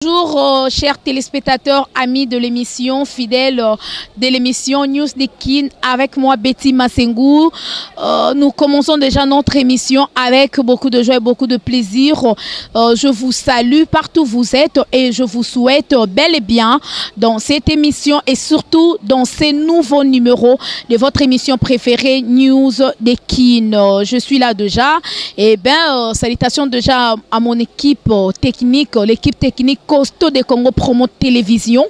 Bonjour chers téléspectateurs, amis de l'émission, fidèles de l'émission News de Kin, avec moi Betty Masengu. Nous commençons déjà notre émission avec beaucoup de joie et beaucoup de plaisir. Je vous salue partout où vous êtes et je vous souhaite bel et bien dans cette émission et surtout dans ces nouveaux numéros de votre émission préférée News de Kin. Je suis là déjà. Et salutations déjà à mon équipe technique, l'équipe technique costaud de Congo Promo Télévision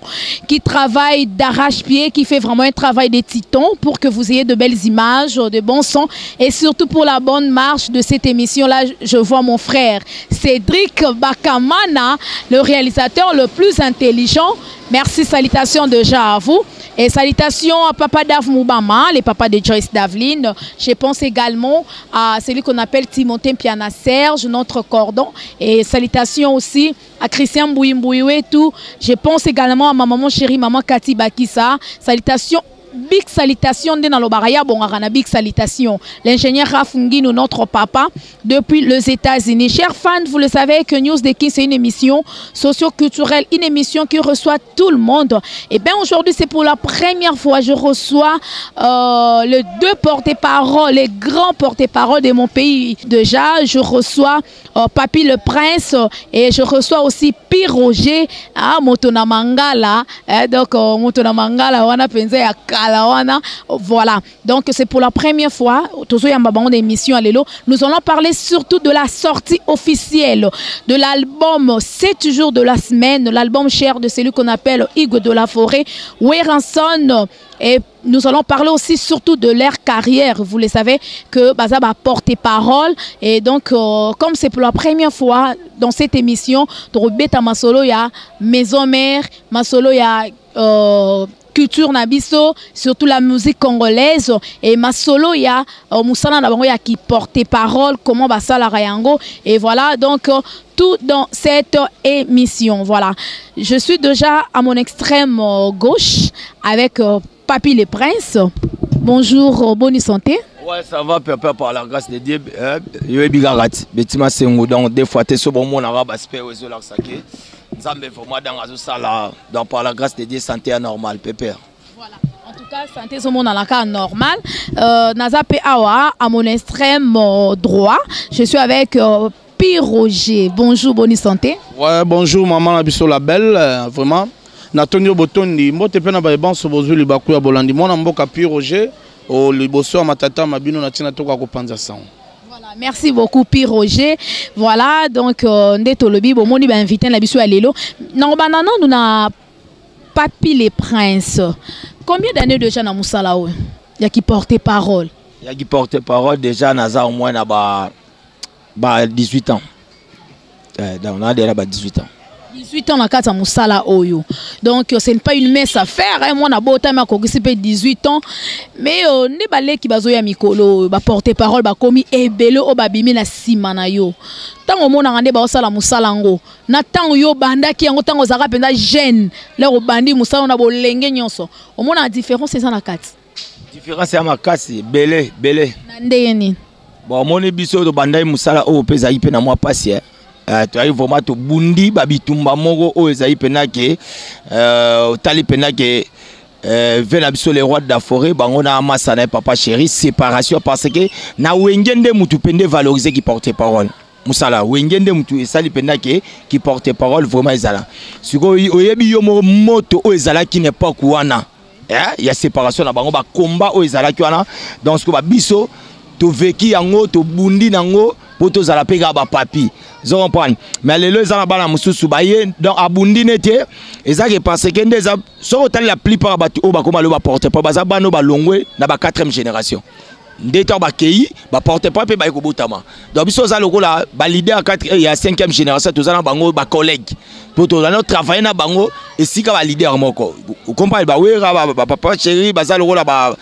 qui travaille d'arrache-pied, qui fait vraiment un travail de titan pour que vous ayez de belles images, de bons sons et surtout pour la bonne marche de cette émission-là. Je vois mon frère Cédric Bakamana, le réalisateur le plus intelligent. Merci, salutations déjà à vous. Et salutations à Papa Dav Moubama, le papa de Joyce Daveline. Je pense également à celui qu'on appelle Timothée Piana Serge, notre cordon. Et salutations aussi à Christian Mbouimboui et tout. Je pense également à ma maman chérie, maman Cathy Bakissa. Salutations. Big salutation de dans le baraya, bon, arana, big salutation. L'ingénieur Raf Ngino, notre papa, depuis les États-Unis. Chers fans, vous le savez que News de Kin, c'est une émission socio-culturelle, une émission qui reçoit tout le monde. Et bien aujourd'hui, c'est pour la première fois, je reçois les deux porte-parole, les grands porte-parole de mon pays. Déjà, je reçois Papy le Prince et je reçois aussi Pi Roger, ah, Motona Mangala, hein, donc Motona Mangala, wana penza ya Kalawana, voilà. Donc c'est pour la première fois, tozo yamba bango d'émission à l'élo, nous allons parler surtout de la sortie officielle de l'album 7 jours de la semaine, l'album cher de celui qu'on appelle Hugo de la Forêt, Werrason. Et nous allons parler aussi surtout de leur carrière. Vous le savez que Baza va porter parole. Et donc, comme c'est pour la première fois dans cette émission, Torobeta Masolo, il y a Maison Mère, Masolo, il y a culture nabiso, surtout la musique congolaise. Et Masolo, il y a Moussala Nabango, il y a qui portait parole, comment Basala Rayango. Et voilà, donc tout dans cette émission. Voilà, je suis déjà à mon extrême gauche avec Papy le Prince. Bonjour, bonne santé. Ouais, ça va, papa, par la grâce de Dieu. Yo ebigarat, Betty Masengu, donc des fois, t'es sur bon monde arabe, aspect, ouais, zo laksake. Nzambe vraiment dans la salle, donc par la grâce de Dieu, santé anormale, pépère. Voilà. En tout cas, santé au monde dans la cas normale. Naza P Awa, à mon extrême droit, je suis avec Pi Roger. Bonjour, bonne santé. Ouais, bonjour, maman Abisso la belle, vraiment. Natonio Botondi, mbote pe na ba ebanso bozwi libaku ya bolandi. Mwana mboka Pi Roger, o liboso ya matata mabino na tina toka kopanza sango. Voilà, merci beaucoup Pi Roger. Voilà, donc nde tolobi bomoni ba invité na biso ya lelo. Na obanda nanu na Papy le Prince. Combien d'années déjà na musala oyo? Ya qui portait parole. Ya qui portait parole déjà naza au moins na ba 18 ans. Donc on a déjà ba 18 ans. 18 ans na kati ya musala oyo. Donc ce n'est pas une mince affaire, hein. Moi na bota ma kokisi pe 18 ans. Mais nde baleki bazoya mikolo ba porter parole ba komi ebele o babimi na sima na yo. Tango mona ngande ba osala musala ngo. Na tango yo bandaki yango tango zaka penda jeune. Le obandi musala na bolenge nyonso. Omona différence eza na kati. Différence ya makasi belé belé. Na ndenge nini? Bon moni biso to bandai musala oyo peza ipe na mwa pasi, hein. Tu arrives vraiment to bundi babitumba moko oyo ezali pena ke otali pena ke ve na biso les rois de la forêt bango na masa na papa chéri séparation parce que na wenge nde mutu pende valoriser qui porte parole musala wenge nde mutu esali pena ke qui porte parole vraiment ezala siko oyebi yo moko moto oyo ezalaki na époque wana, hein, ya séparation na bango ba combat oyo ezalaki wana donc siko ba biso to vécu yango to bundi nango po tozala pe kaka ba papi. Zo comprendre. Mais lelo eza na bana mosusu ba ye, donc abundi nete, eza ke parce que nde eza, soko otali la plupart ya bato oyo bakoma lelo ba porte parole, baza bana oyo balongwe na ba 4e génération. Nde ntango bakei, ba porte parole mpe baye kobotama. Donc biso oza lokola ba leader ya quatre, ya 5e génération, toza na bango ba collègue. Po toza na travailler na bango esika ba leader moko. Vous comprenez, ba wera, ba papa chéri, baza lokola ba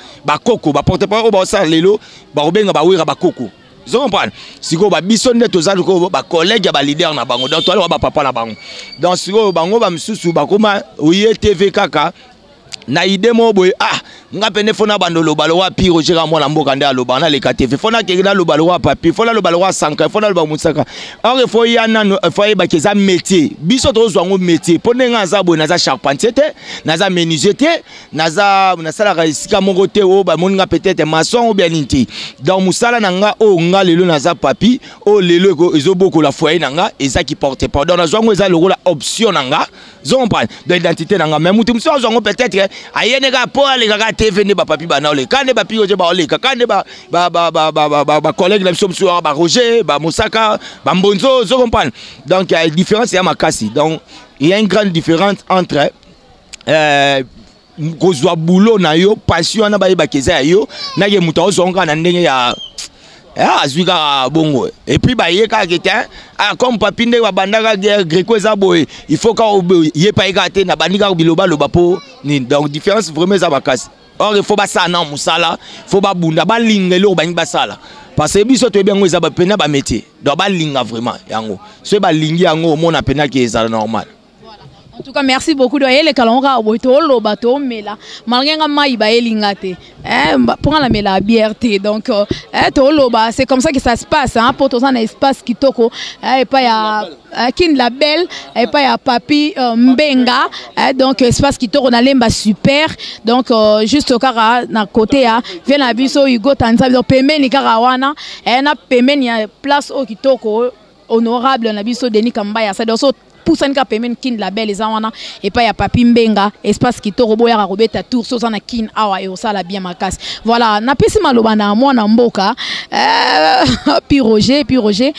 koko, ba porte parole oyo baosala lelo, ba kobenga ba wera ba koko. Vous comprenez? Siko ba biso nde toza loko ba collègue ya ba leader na bango. Donc toza ba papa na bango. Donc siko bango ba misusu ba koma oye TV kaka na idée mo boye, ah, Nga pene fo na bando loba lowa Pi Roger ka mwana mboka nde aloba naleka TV, fo nakeke naloba lowa Papi, fo naloba lowa Sanka, fo naloba Mosaka. Or fo ya nano, fo ayebaki eza métier. Biso tozwa yango métier mpo ndenge aza boye, naza charpentier te, naza menuisier te, naza nasalaka esika moko te oyo bamoni nga peut-être maçon ou bien nini te. Donc mosala na nga oyo nga lelo naza Papi, oyo lelo ezobokola foyer na nga, eza ki porte parole. Donc nazwa yango eza lokola option na nga, zo comprendre, donc identité na nga. Mais mutu mosusu azwa yango peut-être ayene kaka mpo alekaka TV nde bapapi bana oleka, nde bapi Roger baoleka, ka nde bacollègue na biso mosusu wana, baroger, bamosaka, bambonzo, zo comprendre. Donc ya différence ya makasi. Donc il y a une grande différence entre kozwa boulot na yo, passion wana bayebaka eza ya yo, nake moto azwa kaka na ndenge ya azwi kaka bongo, et puis baye kaka ke te, ah, comme Papi ndenge babandaka greco eza boye, il faut kaka ye pa ye kaka te, nabandi kaka bilobaloba mpo nini. Donc différence vraiment eza makasi. Or il faut basala na mosala, faut babunda, balinga eloko balingi basala, parce que biso toyebi yango eza pena bamétier. Donc balinga vraiment yango, soki balingi yango, omona pena ke ezala normal. En tout cas, merci beaucoup. Donc, ele kalongo kaka boye, toloba, tomela. Malgré nga mai bayelinga te. Eh, mpo nga namela bière te. Donc, eh, toloba, c'est comme ça que ça se passe, hein, po toza na espace kitoko, eh, epai ya Kin Label, epai ya Papi Mbenga, eh, donc espace kitoko na Lemba super. Donc juste kaka na côté ya vie na biso Hugo Tanza, donc pembeni kaka wana, eh, na pembeni ya place oyo kitoko honorable na biso Denis Kambaya. Ça donc so pusani kaka pembeni Kin Label eza wana epai ya Papi Mbenga, espace kitoko, boyaka kobeta tour so oza na Kin awa e osala bien makasi. Voilà, napesi maloba na mwana mboka Pi Roger. Pi Roger,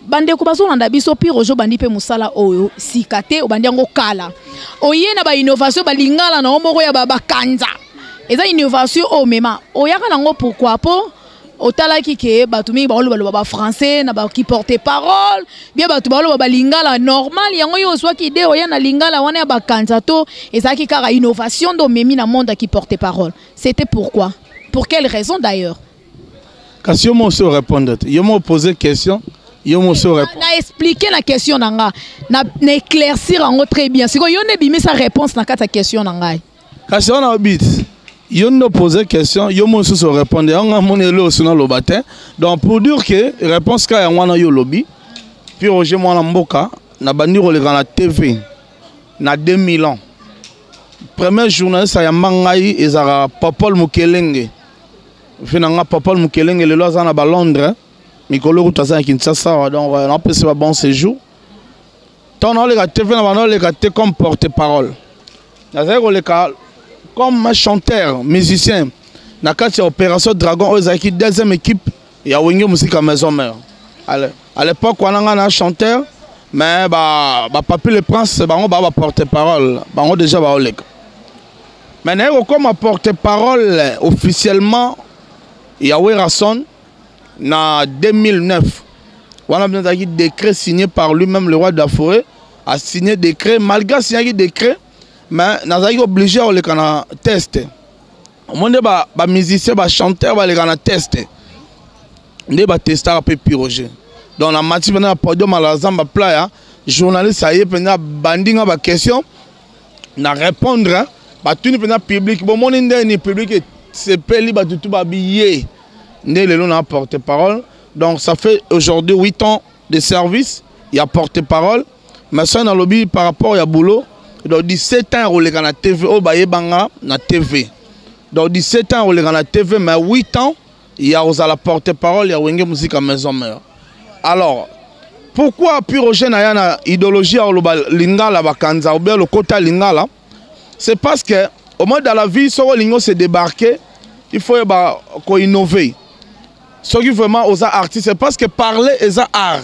bandeko bazolanda biso, Pi Roger, obandi mpe mosala oyo sika te, obandi yango kala. Oye na bainnovation, balingala na yo moko ya bakanza, eza innovation oyo mema oyaka nango. Pourquoi? Po otalaki ke bato mingi baolobaloba bafrançais na baki porte parole bien, bato baoloba balingala normal, yango yo ozwaki idée oya na lingala wana ya bakanza, to ezalaki kaka innovation nde omemi na monde ya porte parole? C'était pourquoi? Pour quelle raison d'ailleurs? Kasi yo mo osi orépondre te, yo mo opose question, yo mo osi orépondre. Na expliquer na question na nga, na éclaircir yango très bien. Sikoyo yo nde ebimisa réponse na kati ya question na ngai. Kasi wana obi te, yo nde opose question, yo mo mosusu orépondre yango. Nga moni eloko osi naloba te. Donc pour dire que réponse kaka yango wana yo olobi. Puis Roger, mwana mboka, nabandi koleka na TV na 2000 ans. Premier journaliste ayamba ngai ezalaka Popol Mokelenge, fe na nga Popol Mokelenge. Lelo aza na balondres, mikolo kutu aza na Kinshasa awa. Donc napesi ba bon séjour. Ntango naoleka TV, na banda oleka te comme porte parole, nazali koleka comme chanteur musicien na kati ya Opération Dragon oyo ezalaki deuxième équipe ya Wenge Musica Maison Mère. À l'époque wana nga na chanteur, mais bapapi le Prince, bango baa baporte parole, bango déjà baoleka. Mais naye kokoma porte parole officiellement ya Werason na 2009. Wana bino ezalaki décret signé par lui-même, le roi de la forêt a signé décret. Malgré asignaki décret, mais nazalaki obligé ya koleka na test. Omoni nde bamusicien, bachanteur baleka na test, nde batestaka mpe Pi Roger. Donc na mati mpenza na podium ala Zamba Playa, journaliste aye mpenza, abandi nga baquestion, na répondre. Batuni mpenza public, bomoni ndeni public esepeli, bato tu babi ye nde lelo na porte parole. Donc ça fait aujourd'hui 8 ans de service ya porte parole. Mais soki nalobi par rapport ya boulot, donc 17 ans ya koleka na TV oyo bayebanga na TV, donc 17 ans ya koleka na TV, mais 8 ans ya kozala porte parole ya Wenge Musica Maison Mère. Alors pourquoi Pi Roger na ya na idéologie ya koloba lingala bakanza ou bien lokota lingala? C'est parce que au moins dans la vie, soki olingi ose débarquer, il faut yeba koinnover. Soki vraiment oza artiste, c'est parce que parler eza art.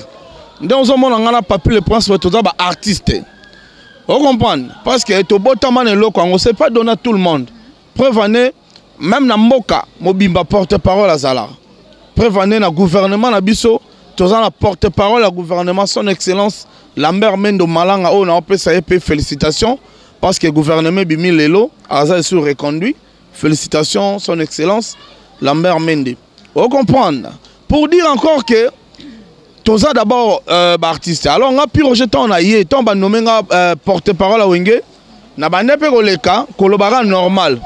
Nde ozomona nga na Papi le Prince, toza baartiste, ocomprendre, parce que tobotama na eloko yango, c'est pas donné à tout le monde. Preuve ane, même na mboka mobimba porte parole azalaka. Preuve ane, na gouvernement na biso toza na porte parole ya gouvernement, son excellence Lambert Mendo Malanga, oyo naopesa ye mpe félicitation, parce que gouvernement ebimi lelo, aza esu reconduit. Félicitations, son excellence Lambert Mende. Ocomprendre, pour dire encore que toza d'abord baartiste. Alors nga Pi Roger, ntango na ye, ntango banome nga porte parole ya Wenge, na bande mpe koleka kolobaka normal.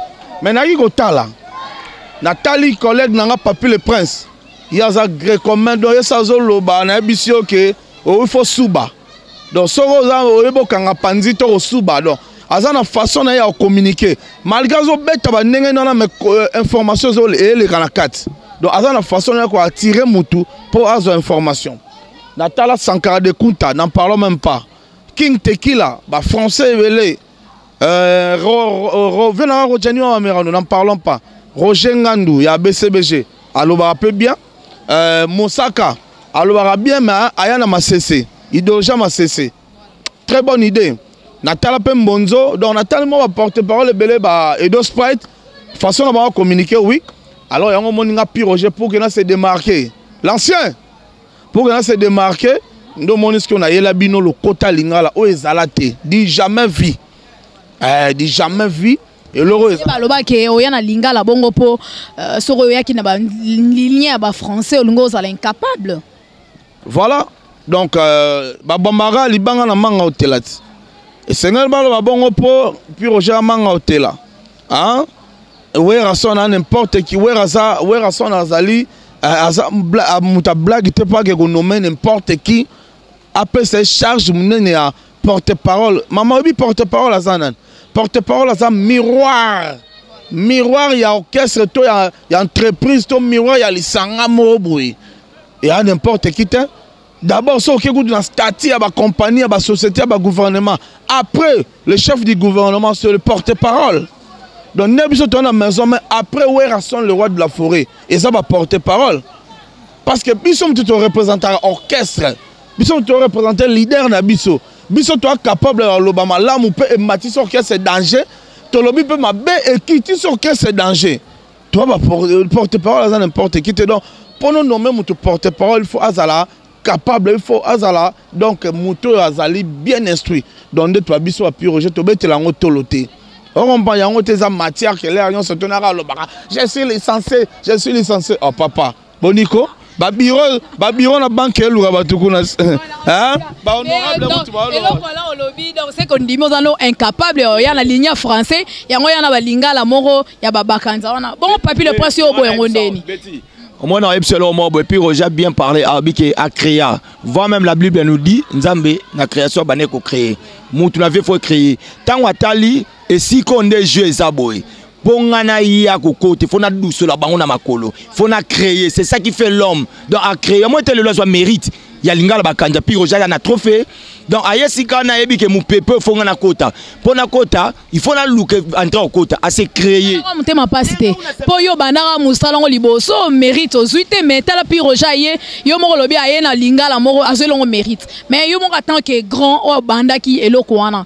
Mais nayaki kotala, natali collègue na nga Papi le Prince, ye aza grécomain, donc ye so azoloba, nayebisi yo ke oyi fo suba. Donc soki oza oyebi okanga panzi to kosuba, donc aza na façon na ye ya kocommuniquer, malgré azobeta bandenge wana, mais information eyeleka na kati. Donc aza na façon na ye koattirer mutu mpo azwa information. Natala Sankara de Kunta, n'en parlons même pas, King Tekila, bafrançais ebele, venanga Rojani wa Merano, n'en parlons pas, Roger Ngandu ya BCBG alobaka mpe bien, Mosaka alobaka bien, mais aya na masese, idéologie ya masese, très bonne idée. Natala mpe Mbonzo. Donc natali mwa baporte parole ebele, ba Edo Sprite, façon na bango communiquer, oui. Alors yango omoni nga Pi Roger, pour que na se démarquer, l'ancien, pour que na se démarquer, nde omoni soki nayela bino lokota lingala oyo ezala te, du jamais vu, du jamais vu, eloko oyo. Balobaki oya na lingala bongo mpo soki oyaki na baligne ya bafrançais, olingi ozala incapable. Voilà, donc babambaka libanga na manga otela ti esengeli baloba bongo mpo Pi Roger amanga otela, hein? Werason na n'importe qui, Wera aza, Werason azali aza moto ablague te mpo ake konommer n'importe qui, apesa ye charge monene ya porte parole. Mama, oyebi porte parole aza nani? Porte parole aza miroir, miroir ya orchestre to ya entreprise to miroir ya lisanga moko boye. Eya n'importe qui te. D'abord, soki oke kutu na statut ya bacompagnie, ya basociété, ya bagouvernement, après le chef du gouvernement, c'est le porte-parole. Donc nde biso toza na maison, mais après Werason, le roi de la forêt, eza baporte-parole, parce que biso motu toreprésentaka orchestre, biso motu toreprésente leader na biso. Biso toa capable ya koloba malamu mpe ematisi orchestre danger, tolobi mpe mabe ekitisi orchestre danger. Toa baporte-parole aza n'importe qui te. Donc mpo nommer motu porte-parole, il faut azala capable, il faut azala donc moto oyo azali bien instruit. Donc nde toa biso baPi Roger, tobetela yango tolo te, okompa yango te, eza matière claire nyonso. Tonaka alobaka: "Je suis licencié, je suis licencié." Oh papa, boniko babiro, babiro na banke eluka bato kuna. Bahonorable mutu. Eloko wana olobi, donc c'est kondimi oza no incapable oya na ligne ya français, yango ya na balingala moko ya babakanza wana. Bongo Papi le Prince, oyo boye yango ndeni? Omona, oyebi selo moko boye, puis Roger a bien parlé, alobi ke acréa, voire même la Bible nous dit Nzambe na création abandaki kocréer. Mutu na vie faut créer. Ntango atali esika oyo nde jeu eza boye, mpo nga naya kokota, fo nadusola bango na makolo, fo na créer. C'est ça qui fait l'homme. Donc acréer mo ete lelo azwa mérite ya lingala bakanja. Pi Roger aza na trophée. Donc aye sika nayebi ke mopepe, fo nga nakota, mpo nakota il faut naluka entrée, okota ase créer. Motema mpasi te mpo yo bandaka mosala yango liboso, mérite ozwi te. Mais tala Pi Roger aye, yo moko olobi aye na lingala moko, azwi elongo mérite. Mais yo moko en tant que grand oyo obandaki eloko wana,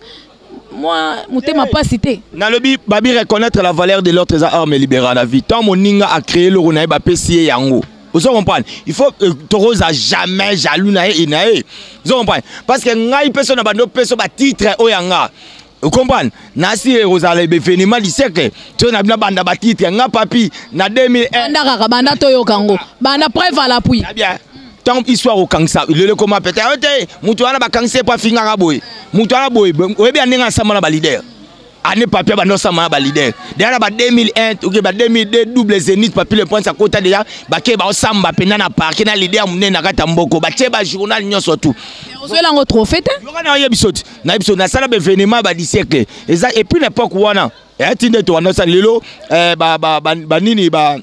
mwa motema mpasi te? Nalobi babi, reconnaître la valeur de l'autre eza arme libérale na vie. Tant moninga acréé eloko na ye, bapesi ye yango, ozo comprendre, il faut tokoza jamais jaloux na ye na ye, ozo comprendre, parce que ngai mpe so na bando mpe so batitre oyo ya nga, ocomprendre, nasi ekozala événement du siècle to na bino banda batitre nga Papi na 2001. Banda kaka, banda toyoka yango, banda, preuve à l'appui. Bien, ntango histoire okangisa lelo ekoma pete oyo te, moto wana bakangisa ye po afingaka boye, moto wana boye, oyebi ya ndenge asamba na baleader ane Papi abanda osamba na baleader deja na ba 2001, oke ba 2002, double Zénith, Papi le Prince akota deja, bake baosamba mpenza na parke na leader monene na kati ya mboko, batie bajournal nyonso tu. Ozwela yango trophée te? Yoka, na oyebi so ti nayebi so nasala baévénement ba du siècle eza. Et puis na époque wana eyati nde towanda osala lelo banini ba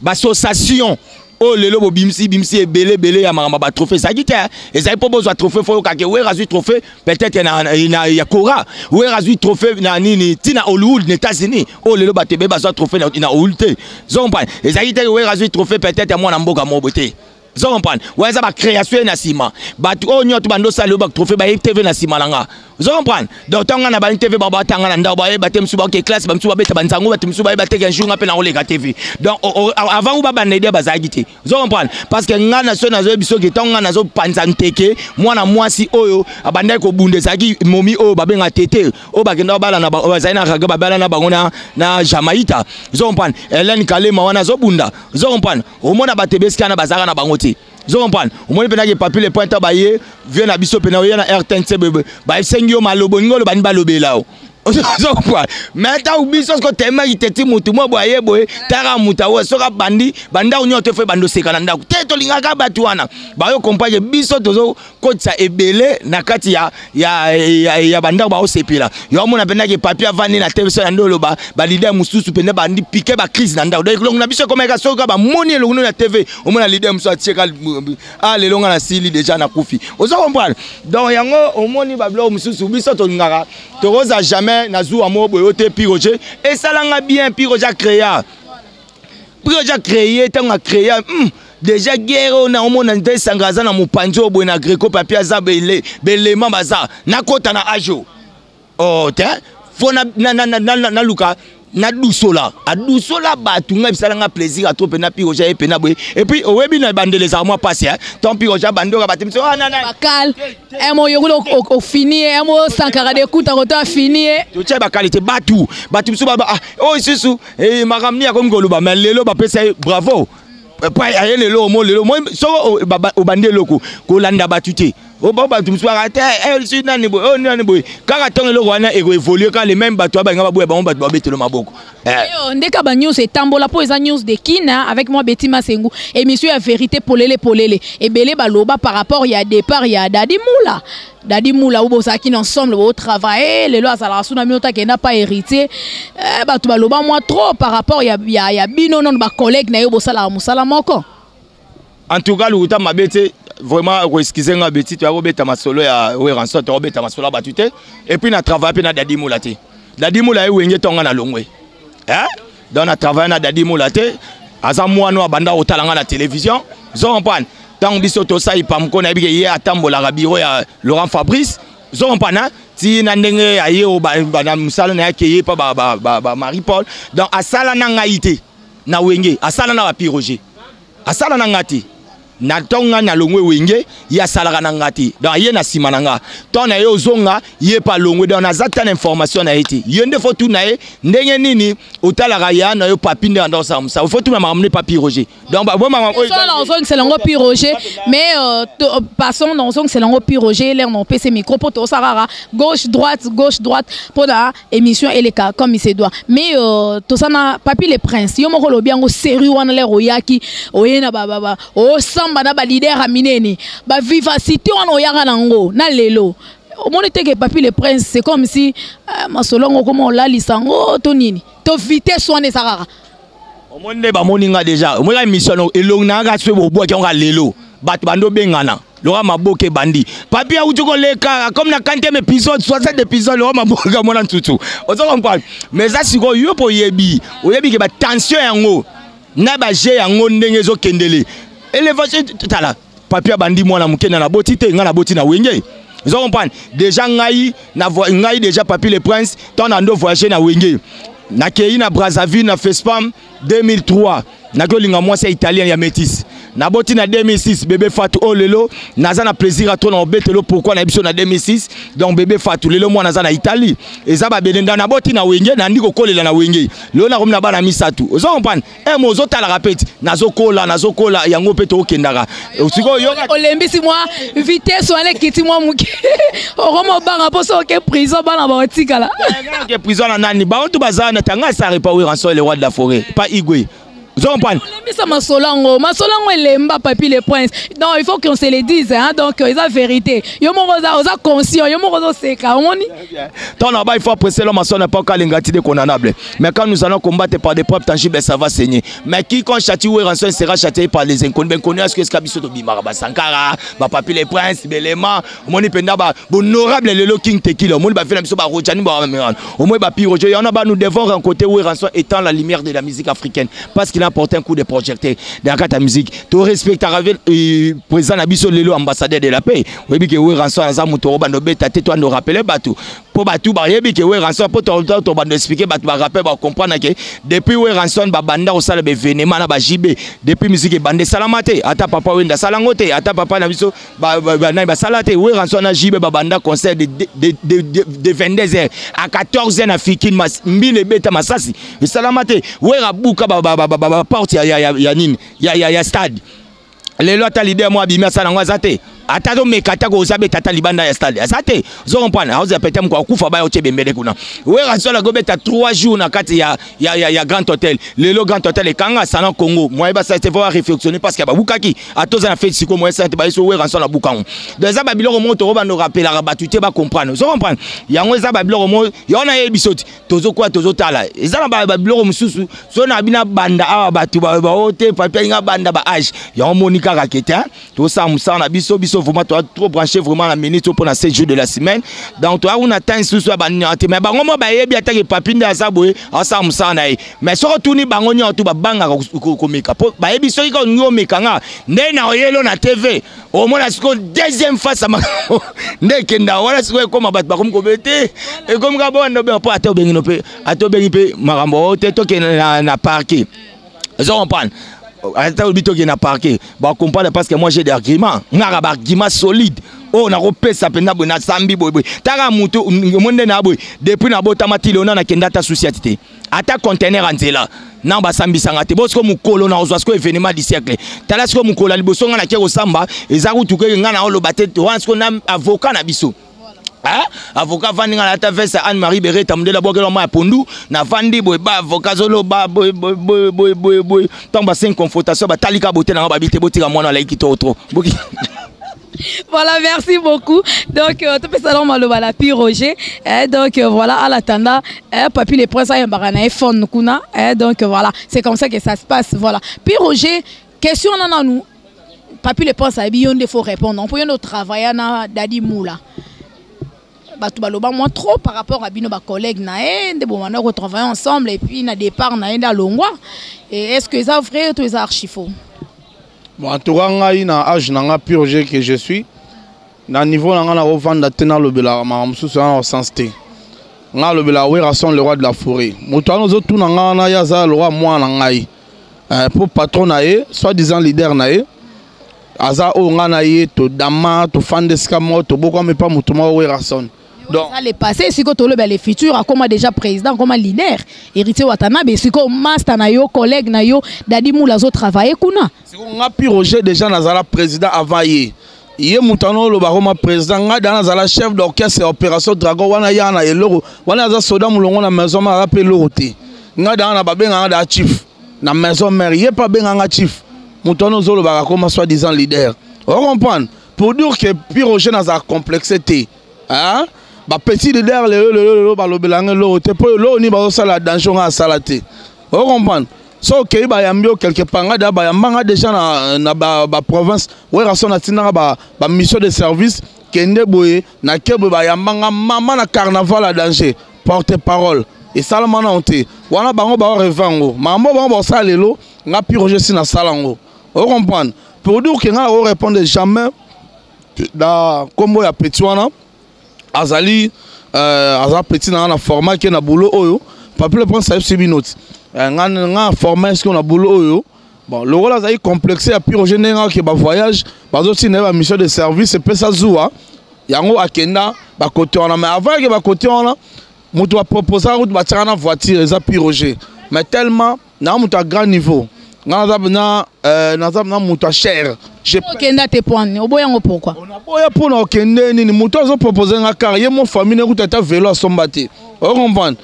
association oyo lelo bobimisi bimisi ebele ebele ya makambo ya batrophée ezalaki te. Ezali mpo bozwa trophée, fo oyokake Wera azwi trophée peut-être na ya Kora, Wera azwi trophée na nini, ntina Hollywood na États-Unis. Oyo lelo bato ebele bazwa trophée na Hollywood te, zo comprendre. Ezalaki te Wera azwi trophée peut-être ya mwana mboka moko te, zo comprendre. Wana eza bacréation ye na nsima. Bato oyo nyonso bando osala oyo batrophée bayebi TV na nsima na nga, ozo comprendre. Donc ntango nga na bani TV, bao batanga na ndako, bayeba te, mosusu baoke classe, bamosusu babeta banzango, bato mosusu bayeba te. Qu'un jour nga mpe nakoleka TV. Donc avant u babanda idée bazalaki te, ozo comprendre, parce que nga na so nazoyebi soki ntango nga nazopanza nteke, mwana mwasi oyo abandaki kobunda ezalaki momi oyo babenga tete, oyo bakenda babala na bazali na raga, babala na bango na Jamaïta, ozo comprendre. Hélène Kalema wana azobunda, ozo comprendre. Omona bato ebesika wana bazalaka na bango te, ozo comprendre. Omoni mpenaki Papi le Pointe baye vie na biso mpena oye na RTNC, basengi yo malobo, ningi oloba nini, balobela o. Ozokwa mais ntango biso soki otemaki teti motu mwa boye aye boye, taka motu awe soki abandi bandako nyonso te, fo ebandi oseka na ndako te. Tolingaka bato wana bayo comprendre biso tozokotisa ebele na kati ya bandako, baosepela. Yo omona mpendaki papier avandi na te, biso ya nde oloba baleader mosusu mpenza bandi pike bacrise na ndako. Donc elongo na biso ekomaka soki bamoni elongo na TV, omona leader mosusu atieka: "Ah, lelo nga nasili déjà, nakufi." Ozo comprendre? Donc yango omoni babiloko mosusu biso tolingaka, tokoza jamais na zuwa moko boye te. Piroger esalanga bien. Piroger acréa, Piroger acréé. Ntango acréa, déjà guerre oyo na omona nde esanga aza na mopanzi oyo boye na Greco, papier aza belema baza nakota na age oyo te, fo naluka nadusola, adusola bato. Ngai bisalanga plaisir ato mpena Piroger ye mpena boye. Et puis oyebi na bandele ezalaka mwa pasi ton Piroger abandoka bato miso. Bakal emo yokula ofini ye, emo Sankara de kuta koto afini ye. Totia bakali te, bato bato biso oyo lisusu makambo nini akomi koloba. Mais lelo bapesa ye bravo po aye lelo omo lelo soko obandi eloko kolanda bato te. Bato mosusu baka te lisusu nani boye, oyo nani boye. Kaka ntongo eloko wana ekoévolue, kaka le même bato balinga baboya bango, bato babetelo maboko. Ndeka banews etambola mpo eza News de Kina avec moi, Betty Masengu, émission ya vérité polele polele. Ebele baloba par rapport ya départ ya Dadi Mula. Dadi Mula oyo bozalaki na ensemble, botravaille, lelo azalaka su na bino, takenda pa héritier. Bato baloba mwa trop par rapport ya bino nono bacollègue na ye, bosalaka mosala moko. En tout cas, lokuta mabe te, vraiment koexcuse nga beti, toya kobeta masolo ya Werrason, tokobeta masolo ya bato te. Et puis na travaille mpe na Dadi Mula te. Dadi Mula ye wenge ntonga na longwe, donc na travaille na Dadi Mula te. Aza mwana oyo abanda kotala nga na télévision, zo comprendre? Ntango biso tosali pamko, nayebi ke ye atambolaka bureau ya Laurent Fabrice, zo comprendre? Ti na ndenge aye na mosala na ye, akeye mpa ba Marie Paul. Donc asala na ngai te na wenge, asala na bapiroger, asala na nga te. Na ntongo ngai nalongwe wenge, ye asalaka na nga te. Donc aye na nsima na nga, ntongo na ye ozonga, ye mpe alongwe. Donc naza ta na information na ye te. Ye nde fo tuna ye ndenge nini otalaka ya na yo papi nde anda osala mosala. Fo tuna makambo nde papi Roger. Donc ozongisela yango pi Roger. Mais passons na ozongisela yango pi Roger. Lere na opesa micro mpo tosala kaka gauche droite, gauche droite, mpona émission eleka comme il se doit. Mais tosana Papi le Prince, yo moko olobi yango série wana, lere oyaki oye na osamba na baleader ya minene, bavivacité wana oyaka nango na lelo, omoni teke Papi le Prince, c'est comme si masolo yango okoma olalisa yango to nini to vitesse wana eza kaka. Omoni nde bamoni nga déjà, omoni ka émission elongi na nga so bobwaki yango lelo, bato bando obengana loka maboke ebandi. Papi awuti koleka comme na 40e épisode, 60 épisode, loka maboke amona ntutu, ozo comprendre? Mais eza sikoyo yo mpo oyebi ke batension yango na baje yango ndenge ezokendele élevage. Tala, papi abandi mwana moke na naboti te, ngai naboti na wenge, ozo comprendre? Déjà ngai na ngai déjà Papi le Prince, ntango na ndo voyage na wenge, nakei na Brazzaville na Fespam 2003, naki olinga mwasi ya italien ya métis, naboti na 2006 bébé Fatu oyo lelo naza na plaisir ato na obetelo. Pourquoi na biso na 2006? Donc bébé Fatu lelo mwana aza na Italie, eza babele nda naboti na wenge, nandi kokolela na wenge. Lelo nakomi na bana misato, ozo comprendre? Mo ozotalaka mpe ti nazokola, nazokola yango mpe tookendaka sikoyo. Olembisi mwa vitesse wana, ekiti mwa moke, okoma obanga mpo soki oke prison, bana baotikala. Ke prison na nani? Bango tu baza na tanga asare pa Werrason, le roi de la forêt, pa Igwe, ozo comprendre? Olembisa masolo yango, masolo yango elemba, Papi le Prince. Donc il faut qu'on se le dise, hein? Donc eza vérité, yo moko oza conscient, yo moko ozoseka, omoni. Tant là-bas, il faut apprécier l'homme à son époque à l'ingratitude condamnable. Mais quand nous allons combattre par des preuves tangibles, ça va saigner. Mais quiconque châtie Werrason sera châtié par les inconnus. Ben connu, est-ce que ce biso to bimara ba Sankara, ba Papi les Princes, Belema, omoni penda ba honorable lelo King Tekila, omoni ba fela biso ba Rojani ba au moins ba Piro. Y en a ba, nous devons rencontrer Werrason étant la lumière de la musique africaine parce qu'il a apporté un coup de projecteur dans la musique. Tu respectes président na biso lelo, ambassadeur de la paix. Oyebi ke Werrason aza moto bando beta te, toi nous rappeler bato mpo bato bayebi ke Werrason, mpo to bando expliquer bato barappel, bacomprendre ke depuis Werrason babanda kosala baévénement na baJB, depuis musique ebanda esalama te. Ata papa Wenda asala yango te, ata papa na biso nani basala te. Werrason na JB babanda concert de 22 heures à 14 heures na Fikine, mbila ebeta, masasi esalama te. Wera buka baporte ya nini ya stade. Lelo ata leader mo abimi asala yango aza te. Ata tomeka, ata koza beta ata libanda ya stade, aza te. Ozo comprendre? Aoza pete moko akufa, baya otie bembele kuna. Werrason akobeta 3 jours na kati ya Grand Hôtel. Lelo Grand Hôtel ekanga Salon Congo, moye basala te, faut réflexionner, parce que babukaki. Atoza na fête siko, moye sala te, bayeso Werrason abukango. Donc eza babiloko moko tokobanda rappelaka bato te, bacomprendre. Ozo comprendre? Yango eza babiloko moko yango nayebi biso ti tozokoya, tozotala. Eza na babiloko mosusu so na bina banda awa, bato bao te. Papi alinga banda ba âge yango, moni kaka ke te, tosala mosala na biso. Biso vraiment toa trop branché vraiment na minute mpo na 7 jours de la semaine. Donc toya kuna temps lisusu ya banyaka te, mais bango mo bayebi atake Papi nde aza boye, asala mosala na ye. Mais soki otuni bango nyonso tu, babangaka komeka, mpo bayebi soki kaka olingi omeka nga nde na oyelo na TV, omona sikoyo deuxième face ya makambo nde ekenda wana. Sikoyo ekóma bato bakomi kobe te, ekomi kaka bowanda obenga mpo ata obengi no mpe, ata obengi mpe makambo oyo te, tokende na parquet. Ozo comprendre? Ata olobi tokende na parquet, bacomprendre, parce que moi j'ai des arguments, ngaka baargument solide oyo nakopesa mpenza boye. Nasambi boye boye, taka motu mo nde na boye. Depuis nabotama ti lelo, nakende ata susiati te, ata conteneur ya nzela na basambisanga te. Bo sikoyo mokolo na kozwa sikoyo événement du siècle. Tala sikoyo mokolo ya liboso ngai nake kosamba, eza kutu keke ngai na oloba te wana. Sikoyo na avocat na biso, avocat avandi, ngai nalata veste Anne Marie Bereta, mondele abwakela ma ya pondu. Navandi boye, ba avocat azoloba boye boye boye boye boye boye. Ntango basengi confrontation, batalika bote nanga, babi te, botika mwana alaiki trop trop. Voilà, merci beaucoup. Donc, tout ça, maloba la Pi Roger. Eh, donc, voilà, à l'attendant, eh, Papi le Prince a un phone kuna. Eh, donc, voilà, c'est comme ça que ça se passe. Voilà. Pi Roger, question non, nous. Papi le Prince a bien, il faut répondre. On peut y travailler na Dadi Moula. Bato baloba moi trop par rapport à bino bacollègue na ye nde bomana kotravailler ensemble, et puis na départ na ye nde alongwa. Et est ce que eza vrai to eza archi faux? Bon, en tout cas, ngai na âge na nga, Pi Roger que je suis, na niveau na nga, nakovanda te, nalobelaka makambo mosusu wana na sens te. Nga alobelaka Werrason, le roi de la forêt. Moto wana ozotuna nga wana, ye aza le roi mwana na ngai, mpo patron na ye, soit disant leader na ye, aza oyo ngai na ye todama, tofanda esika moko, tobokwami mpa moto moko, Werrason. Donc ça le passé. Sikoyo toloba le futur. Akoma déjà président, akoma leader, Héritier Watanabe. Sikoyo master na yo, collègue na yo Dadi Moula azotravaille kuna. Sikoyo nga Pi Roger déjà nazala président avant ye. Ye moto wana oloba akoma président, ngai da nazala chef d'orchestre ya Opération Dragon wana. Ya na eloko wana, aza soda molongo na maison mère, aza mpe eloko te. Ngai da wana babenganga da chief na maison mère, ye mpe abenganga chief. Moto wana ozolobaka akoma soi disant leader, ocomprendre? Pour dire que Pi Roger nazala complexe te, hein? Bapetit leader lelo lelo lelo balobelanga eloko te, mpo eloko nini bazosala danger nga asala te? Ocomprendre? So okei, bayambi yo quelque part, nga da bayambanga déjà na baprovince ba Werrason, natindanga bamission de service, kende boye, nake boye, bayambanga mama na carnaval ya danger, porte parole esalama nano te wana. Bango baoreve yango, makambo bango baosala lelo, nga Pi Roger si nasala yango. Ocomprendre? Pour dire que nga nakorépondre jamais na nkombo ya petit wana. Azali aza petit na nga na format ke na boulot oyo. Papi le Prince ayebisi bino ti nga nga format eske na boulot oyo. Bon, lokola azali complexe ya Pi Roger, ndenge ake bavoyage, bazotinda ye bamission de service, epesa zuwa yango, akenda bakote wana. Mais avant ake bakote wana, moto baproposaka kutu batiaka na voiture eza Pi Roger. Mais tellement na moto ya grand niveau, nga naza na naza na moto ya cher. Okenda te poine, oboyango pourquoi? Onaboya mpona okende nini? Moto azopropose nga car, ye mo famille nekuta ata velo asomba te. Ocomprendre?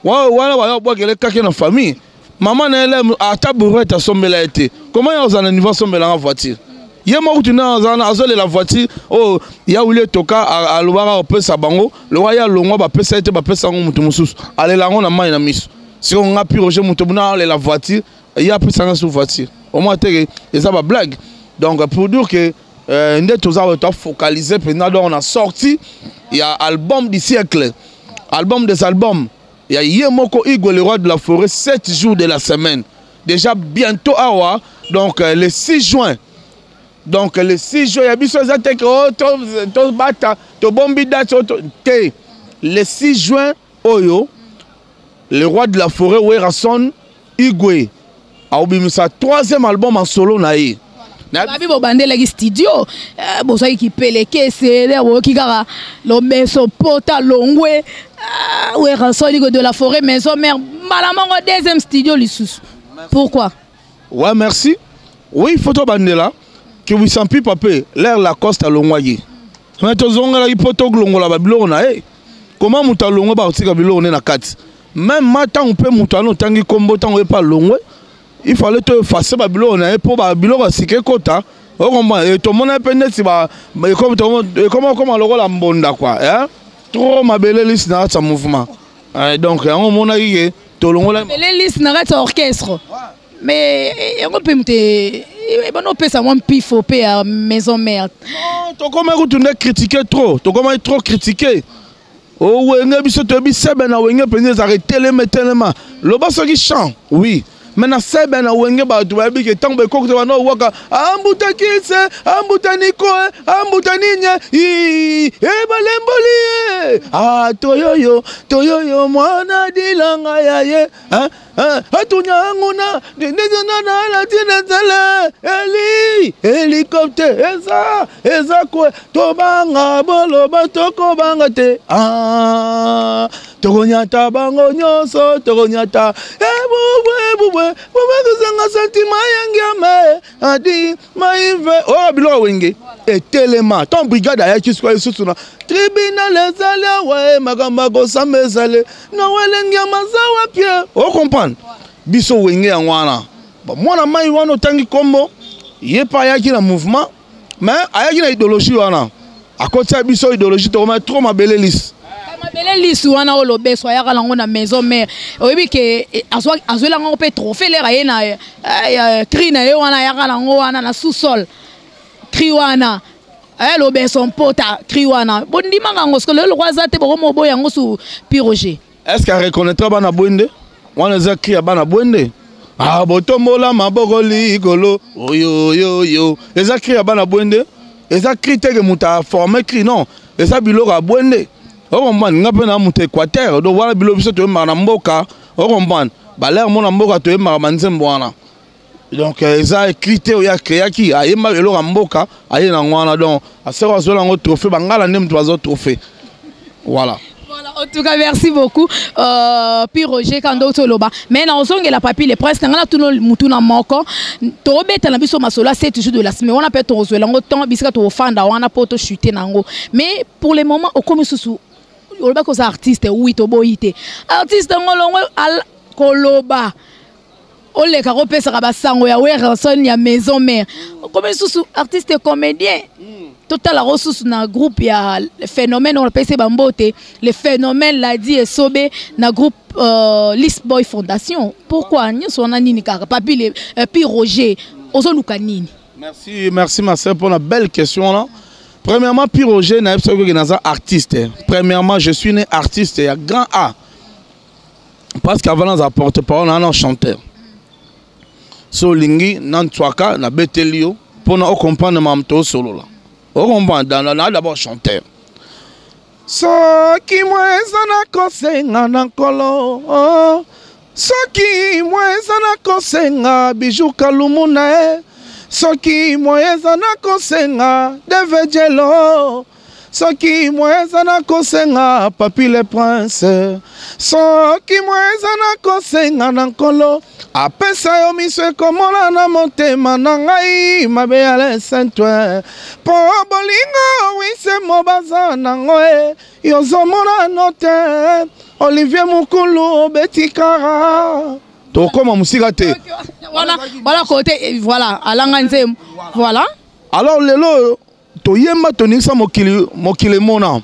Wana baya obwakele kake na famille, mama na ye ata brouette asombela ye te. Comment ye ozala na niveau asombelanga voiture? Ye moko kutu nde azolela voiture oyo ya wili etoka, alobaka kopesa bango lokwa ye alongwa, bapesa ye te, bapesa yango moto mosusu, alela yango na mai na miso. Sikoyo nga Pi Roger, moto buna alela voiture, ye apesanga su voiture, omoi teke eza bablague. Donc pour dire que nde toza oyo tofocaliser mpenza, donc na sortie ya album du siècle, album des albums ya ye moko Igwe, le roi de la forêt, 7 jours de la semaine, déjà bientôt awa. Donc le 6 juin, donc le 6 juin ya biso eza te ke tobata, tobombi date te. Le 6 juin oyo, le roi de la forêt Werrason Igwe aobimisa troisième album en solo na ye. Babi bobandelaki studio, bozwaki kipeleke esele, boyoki kaka lobeso pota longwe Werrason Igwe de la forêt, maison mère, mbala moko deuxième studio lisusu, pourquoi? Ouais, merci. Oui, il faut tobandela. Kibuisa Mpipa mpe l'air Lacoste alongwaki, mais tozongelaki mpo tolongola babiloko na ye. Koma moto alongwe, bakotika biloko nde na kati. Même ma ntango mpe moto wana otangi nkombo, ntango ye mpe alongwe, il fallait to effacer babiloko na ye mpo babiloko ya sika ekota. Okomprendre? Tomona mpe neti ekoma okoma lokola mbonda quoi, eh? Trop mabele lisi na kati ya mouvement. Donc yango omonaki ke tolongola mabele lisi na kati ya orchestre, mais yango mpe moto ebana opesa mwa mpifo mpe ya maison mère. Tokomaki kutu nde critique trop, tokomaki trop critique. Owenge biso toyebi sebe na wenge mpenza ezalaka etelema etelema. Loba soki chant, oui, mais na sebe na wenge bato bayebi ke ntango bekokota bana owaka ambuta kise, ambuta niko, ambuta ninye ebalemboli ye a toyoyo toyoyo mwana dilanga ya ye atunyango na nalatinazele eli hélicoptère eza eza kwe. Tobanga boloba, tokobanga te. Ah, tokonyata bango nyonso, tokonyata ebubwe ebubwe bubwe kozanga sentiment yangiame adi maive oyo biloko wenge etelema. Ntango brigade ayaki sikoyo lisusu na tribunal ezali awa e makambo akosamba ezali noelengi ya mazawa pie. Ocomprendre? Biso wenge yango wana. Mwana mai wana otangi nkombo ye mpe ayaki na mouvement, mais ayaki na idéologie wana, akotia biso idéologie, tokoma trop mabele lisi. Mabele lisi wana oyo lobeso ayaka nango na maison mère, oyebi ke azweli yango mpe trophée lere aye na cri na ye wana ayaka nango wana na sous-sol, cri wana lobeso mpota, cri wana bondimaka yango. Siko lelo lokwa aza te, bokoma oboya yango su Pi Roger. Est ce que areconnaîtra bana bwende wana? Eza cri ya bana bwende. Ah, botombola maboko likolo oyoyoyo, eza cri ya bana bwende. Eza cri te ke moto aforme cri, non, eza biloko ya bwende. Ocomprendre? Nga mpe na moto Équateur, donc wana biloko biso toyembaka na mboka. Ocomprendre? Balere mo na mboka toyembaka banzembo wana. Donc eza cri te oyo acréaki, ayemba eloko ya mboka, aye nango wana. Donc aseko azwela yango trophée, bangala nde moto bazwa trophée, voilà. Voilà, en tout cas, merci beaucoup. Puis Roger, quand d'autres loba. Mais na ozongela papi le prince, nga na tuno mutu na moko. To beta na biso masolo c'est toujours de la semaine. On a peut to yango temps bisika to fanda wana po to chuter nango. Mais pour le moment, okomi susu oloba koza artiste, oui, toboyi te. Artiste ngolongo koloba oleka kopesaka basango ya Werrason ya maison mère, okomi lisusu artiste comédien. Totalaka susu na groupe ya phénomène oyo apesi bambote, le phénomène ladi esobe na groupe Lis Boy Fondation. Pourquoi nyonso wana? Nini kaka papi le, Pi Roger ozoluka nini? Merci, merci ma sœur pour la belle question là. Premièrement, Pi Roger nayebi soki naza artiste. Premièrement, je suis né artiste ya grand A, parce qu'avant naza porte parole na na chanteur. So olingi na ntwaka nabeteli yo mpona ocomprendre makambo tosolola. Ocomprendre? Na d'abord chanteur. Soki mwa eza na kosenga na nkolo, soki mwa eza na kosenga Bijou Kalumu na ye, soki mwa eza na kosenga Devejelo, soki mwa eza na kosenga Papi le Prince, soki mwa eza na kosenga na nkolo apesa yo miso ekomona na motema na ngai mabe ya le saintwe, mpo bolingo wisemo baza nango e yozomona no te. Olivier Mokulu obeti kara, tokóma mosika te. Voilà, voilà, côté, voilà, alanga nzembo, voilà. Alors lelo oyo toyemba, toningisa mokili, mokili emona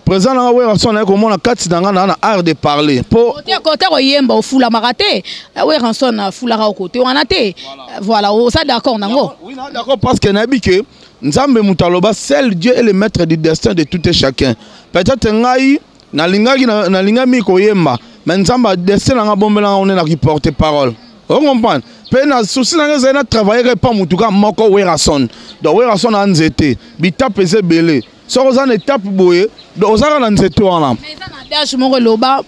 président nanga Werrason naye komona kati na nga na art de parler mpo Kote koyemba ofulamaka te, Werrason afulaka okote wana te. Voilà, oza d'accord nango? Oui, na d'accord, parce que nayebi ke Nzambe moto aloba: seul Dieu est le maître du destin de tout et chacun. Peut-être ngai nalingaki, nalingaki mingi koyemba, mais Nzambe destin nanga bombelanga one naki porte parole. Ocomprendre? Mpe na souci nanga ezali na travailler epa motu kaka moko, Werrason. Donc Werrason na nzete, bitape eza ebele. Soki oza na étape boye, donc oza kaka na nzete wana. Mais eza na adage moko eloba: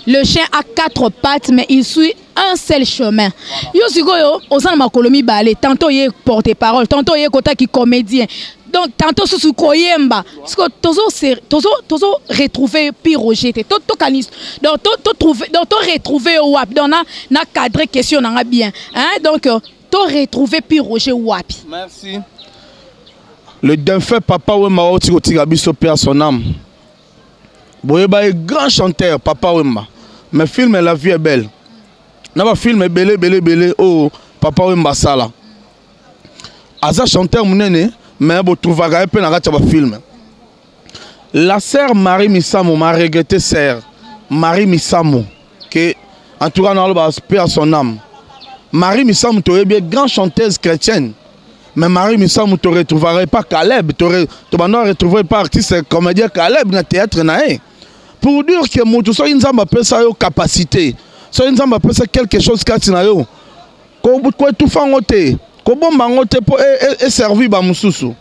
le chien a quatre pattes, mais il suit un seul chemin. Yo sikoyo oza na makolo mibale, tantôt ye porte parole, tantôt ye kotaki comédien, donc tantôt susu koyemba. Siko tozo retrouver Pi Roger te, tokanisi donc to trouver, donc to retrouver yo wapi? Donc na cadre question nanga bien, hein? Donc to retrouver Pi Roger wapi? Merci. Le défunt Papa Wemba auti kotika biso, paix à son âme. Boyeba ye, grand chanteur Papa Wemba, mais film La vie est belle na bafilm ebele ebele ebele oyo Papa Wemba asala, aza chanteur monene, mais botrouvaka ye mpe na kati ya bafilm. La sœur Marie Misamu, ma regretté sœur Marie Misamu, que en tout cas naloba paix à son âme. Marie Misamu, toyebi ye, grand chanteuse chrétienne, mais Marie Misamu, toretrouverait pas Caleb, tobanda retrouver pas artiste comédien Caleb na théâtre na ye. Pour dire que moto, soki Nzambe apesa yo capacité, soki Nzambe apesa quelque chose kati na yo, koetufa yango te, kobomba yango te mpo eservi bamosusu.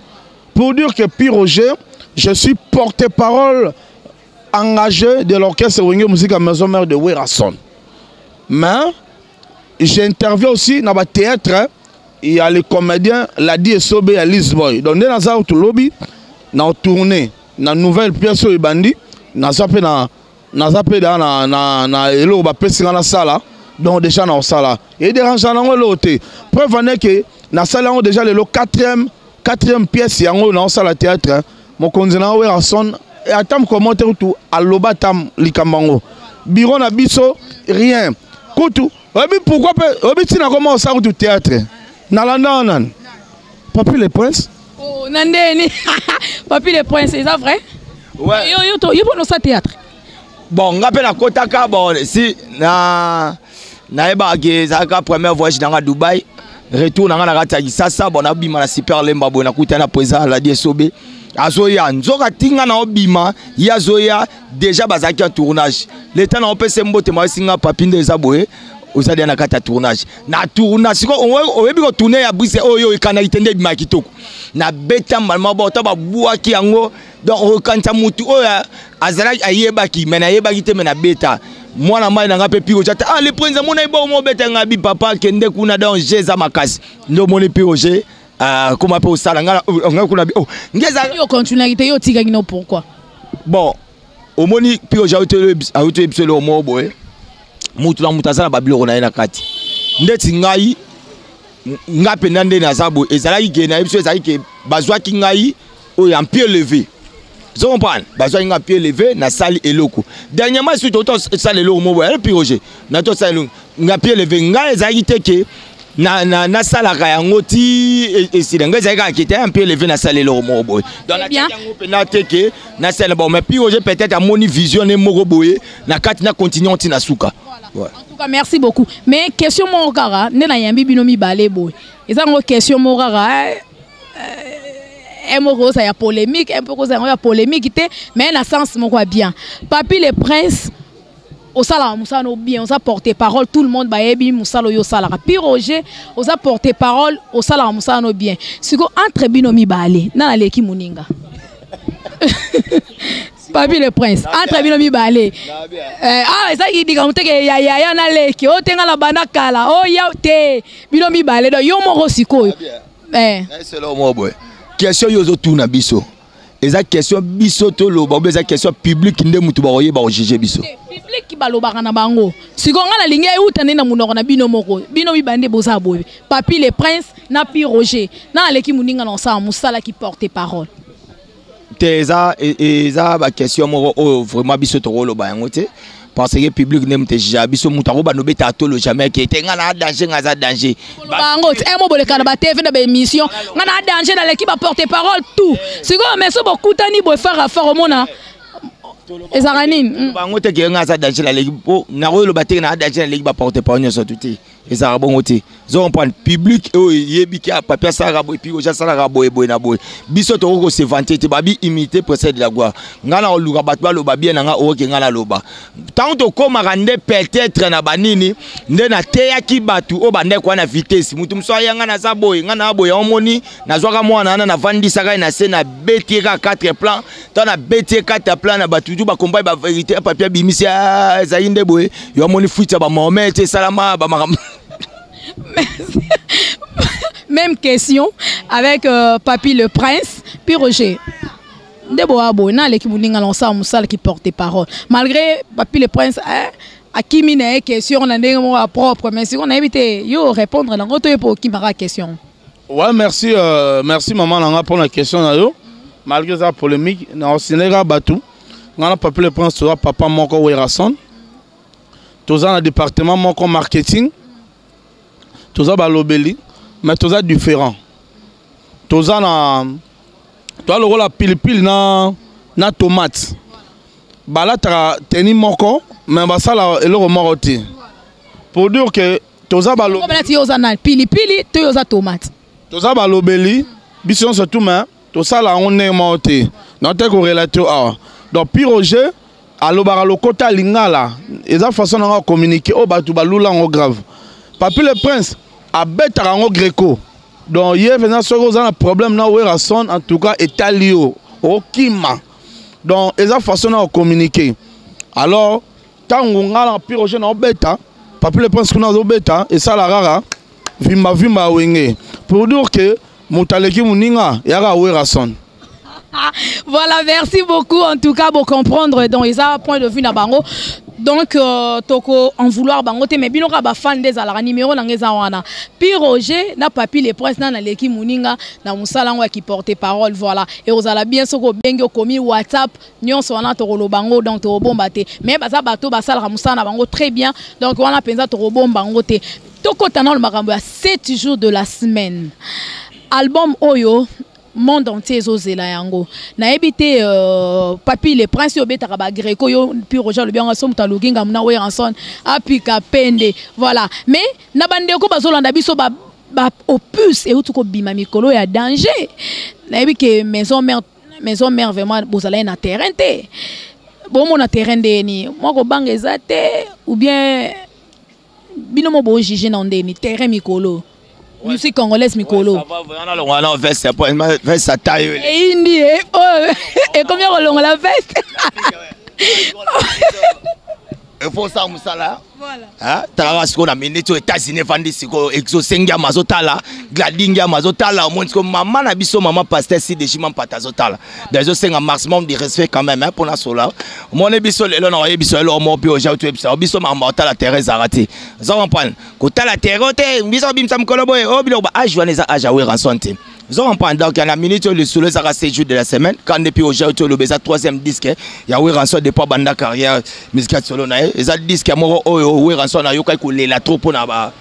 Pour dire que Pi Roger, je suis porte-parole engagé de l'orchestre Wenge Musica Maison Mère de Werrason, mais j'interviens aussi dans le théâtre. Il y a les comédiens Ladi Esobe ya Lisboy. Donc nde naza tolobi na tourner na nouvelle pièce oyo ebandi, naza mpe na naza mpe da na eloko bapesi nga nasala. Donc déjà na osala edérange nango eloko te. Preuve ane ke nasali yango déjà lelo quatrième pièce yango oyo naosala théâtre. Mokonzi na Werrason ata mokolo te kutu aloba ata likambo yango, bureau na biso rien kutu. Oyebi pourquoi mpe oyebi ntina koma osala kutu théâtre? Nalanda wana nani? Papi le Prince. Oh, na ndeni Papi le Prince, eza vrai? Ouais. Yo mpona osala théâtre? Bon, nga mpe nakotaka, bon, si na nayebaka ke ezalaka première voyage nanga Dubai, retour na nga na kati ya Kisasa. Bon, nabima na Super Lemba boye, nakutani na président Ladi Esobe, azoya. Nzoka tinga na obima, ye azoya déjà, bazalaki en tournage. Leta na opesa mbote, mayesi nga: "Papi, nde eza boye, oza deya na kati ya tournage." Na tournage sikoyo, oyebi kotourne ya brise oyo ekanaki te, nde ebimaka kitoko. Nabeta mbala moko ta babwaki yango. Donc okanisa mutu oyo azalaki ayebaki, me nayebaki te, me nabeta mwana mai na nga mpe Pi Roger ata: "Ah, le prince, amona ye bongo, mobeta nga bi papa, kende kuna." Donc je eza makasi nde omoni Pi Roger koma mpe osala nga nga kuna bi oh ngeza. Yo continuaki te, yo otikaki no, pourquoi? Bon, omoni Pi Roger auti oyebi eloko moko boye: mutu na mutu aza na babiloko na ye na kati. Ndeti ngai, nga mpenza nde naza boye, ezalaki ke nayebi so ezalaki ke bazwaki ngai oyo en pied levé, ozo comprendre? Bazwaki nga pied levé, nasali eloko dernièrement. Surtout tosala eloko moko boye, Pi Roger, na tosala eloko nga pied levé. Ngai ezalaki te ke nasalaka yango ti esila. Ngai ezalaki kaka ke te en pied levé, nasala eloko moko boye. Donc natiaki yango mpenza te ke nasala. Bon, mais Pi Roger peut-être amoni vision ne moko boye na kati, na continue ntina suka. Ouais. En tout cas, merci beaucoup. Mais question moko kaka nde nayambi bino mibale boye, eza yango question moko kaka moko oza ya polémique, un peu koza yango ya polémique te, mais na sens moko ya bien. Papi le Prince, osalaka mosala no bien, oza porte parole, tout le monde bayebi mosala oyo osalaka. Pi Roger, oza porte parole, osalaka mosala no bien. Sikoyo entre bino mibale, nana aleki moninga? Papi le Prince, entre bino mibale, ah, ezalaki likambo teke ya yaya naleki oyo te, nga na banda kala oyo te. Bino mibale, donc yo moko sikoyo. Selo moko boye, question oyo ozotuna biso eza question biso toloba obe eza question publique nde mutu bakoyeba kojuge biso? Public balobaka na bango. Sikoyo nga nalingi euta nde na monoko na bino moko. Bino mibale boza boye, Papi le Prince na Pi Roger, na aleki moninga na osala mosala ki porte parole? Te, eza baquestion moko oyo vraiment biso tokoloba yango te, parce que public nde moto ejugeaka biso. Moto akobanda obeta atolo jamais ke te nga na danger, nga aza danger. Bango te mo boleka na batv na baémission: "Nga na danger, naleki baporte parole tout." Sikoyo mais so bokutani boye far à far, omona ezalaka nini? Bango te ke nga aza danger, naleki, po nakoyoloba te na danger, naleki baporte parole nyonso tu te. Ezalaka bongo te, ozo comprendre? Public oyo eyebi ke Papi asalaka boye, puis oyo asalaka boye boye na boye. Biso tokoki kose vanter te. Babi imité précède la gloire. Ngai na koluka bato baloba bien na nga, oyoke ngai naloba. Ntango tokomaka nde peut-être na banini nde nateyaki bato oyo bandeko wana vitesse. Motu mosusu aya: "Ngai naza boye, ngai na boye." Omoni, nazwaka mwana wana, navandisaka ye na se, nabeti ye kaka 4 plan. Ntango nabeti ye 4 plan na bato tu bakompai bavérité, Papi abimisi ezali nde boye. Yo amoni fuite ya bamome te, esalama bamakambo. Même question avec Papy le Prince, puis Roger. Nde boya boye, na aleki moninga na osala mosala ki porte parole? Malgré Papy le Prince akimi na ye question na ndenge moko ya propre, mais sikoyo nayebi te yo répondre nango to ye mpo okimaka question. Ouais, merci, merci maman nanga pour la question na yo. Malgré ça polémique, na osinega batu. Ngana Papi le Prince toza papa moko Werrason. Toza na département moko marketing. Toza balobeli, mais toza différent. Toza na toza lokola pilipili na tomate. Balataka tenue moko, mais basala eloko moko te. Pour dire que toza balo Balati, yo oza na pilipili to yo oza tomate? Toza balobeli biso nyonso tu, mais tosala yango ndenge moko te. Na te korelate awa. Donc Pi Roger alobaka lokota lingala, eza façon nango acommuniquer oyo bato balula yango grave. Papi le Prince abetaka yango greco. Donc ye mpenza, soki oza na problème na Werrason, en tout cas etali yo, okima. Donc eza façon na kocommuniquer. Alors ntango nga na Pi Roger naobeta, Papi le Prince kuna azobeta, esala kaka vimba vimba ya Wenge. Pour dire que moto aleki moninga yaka Werrason. Voilà, merci beaucoup. En tout cas, pour comprendre, donc, ils ont point de vue na bango. Donc, toko en vouloir bango te, mais bino ka ba fan des ala numéro na ngeza wana. Pi Roger na Papi le Prince na leki muninga na musala ngwa qui porte parole, voilà. Et ozala bien soko bengi okomi WhatsApp nyonso wana tokoloba bango, donc tokobomba te. Mais baza bato basalaka musala na bango très bien. Donc wana penza tokobomba bango te. Tokota na makambo ya 7 jours de la semaine. Album oyo monde entier ezozela yango, nayebi te. Papi le Prince, oyo obetaka bagreco, yo Pi Roger alobi yango so moto aluki ngambu na Werrason apika pende, voilà. Mais na bandeko bazolanda biso, ba opus euti kobima mikolo ya danger. Nayebi ke Maison Mère, Maison Mère vraiment bozalaki na terrain te. Bomona terrain ndeni mwa kobanga eza te, ou bien bino mo bojuge na ndeni terrain mikolo musique congolaise mikolo? Nalongwa na veste, veste ata yo. Eyindi oyo ekomi ya kolongola veste. Il faut osala mosala. Talaka sikoyo na minute oyo États-Unis evandi sikoyo, Exaucé Ngiama azotala, Gladi Ngiama azotala, omoni sikoyo mama na biso, mama pasteur Sideji Mampata azotala. Donc ezosenga maximum de respect quand même mpona sola. Omoni biso lelo na oyebi biso eloko moko mpe oja toyebisa biso makambo otala terrain ezalaka te. Oza comprendre, kotala terrain te, biso obimisa mokolo boye oyo biloko ba age wana eza age ya Werrason te. Oza comprendre? Donc na minute oyo lisolo ezaka 7 jours de la semaine. Quand depuis oja oyo oloba eza troisième disque ya Werrason depuis abanda carrière musicale solo na ye. Eza disque moko oyo Werrason ayokaki kolela trop mpona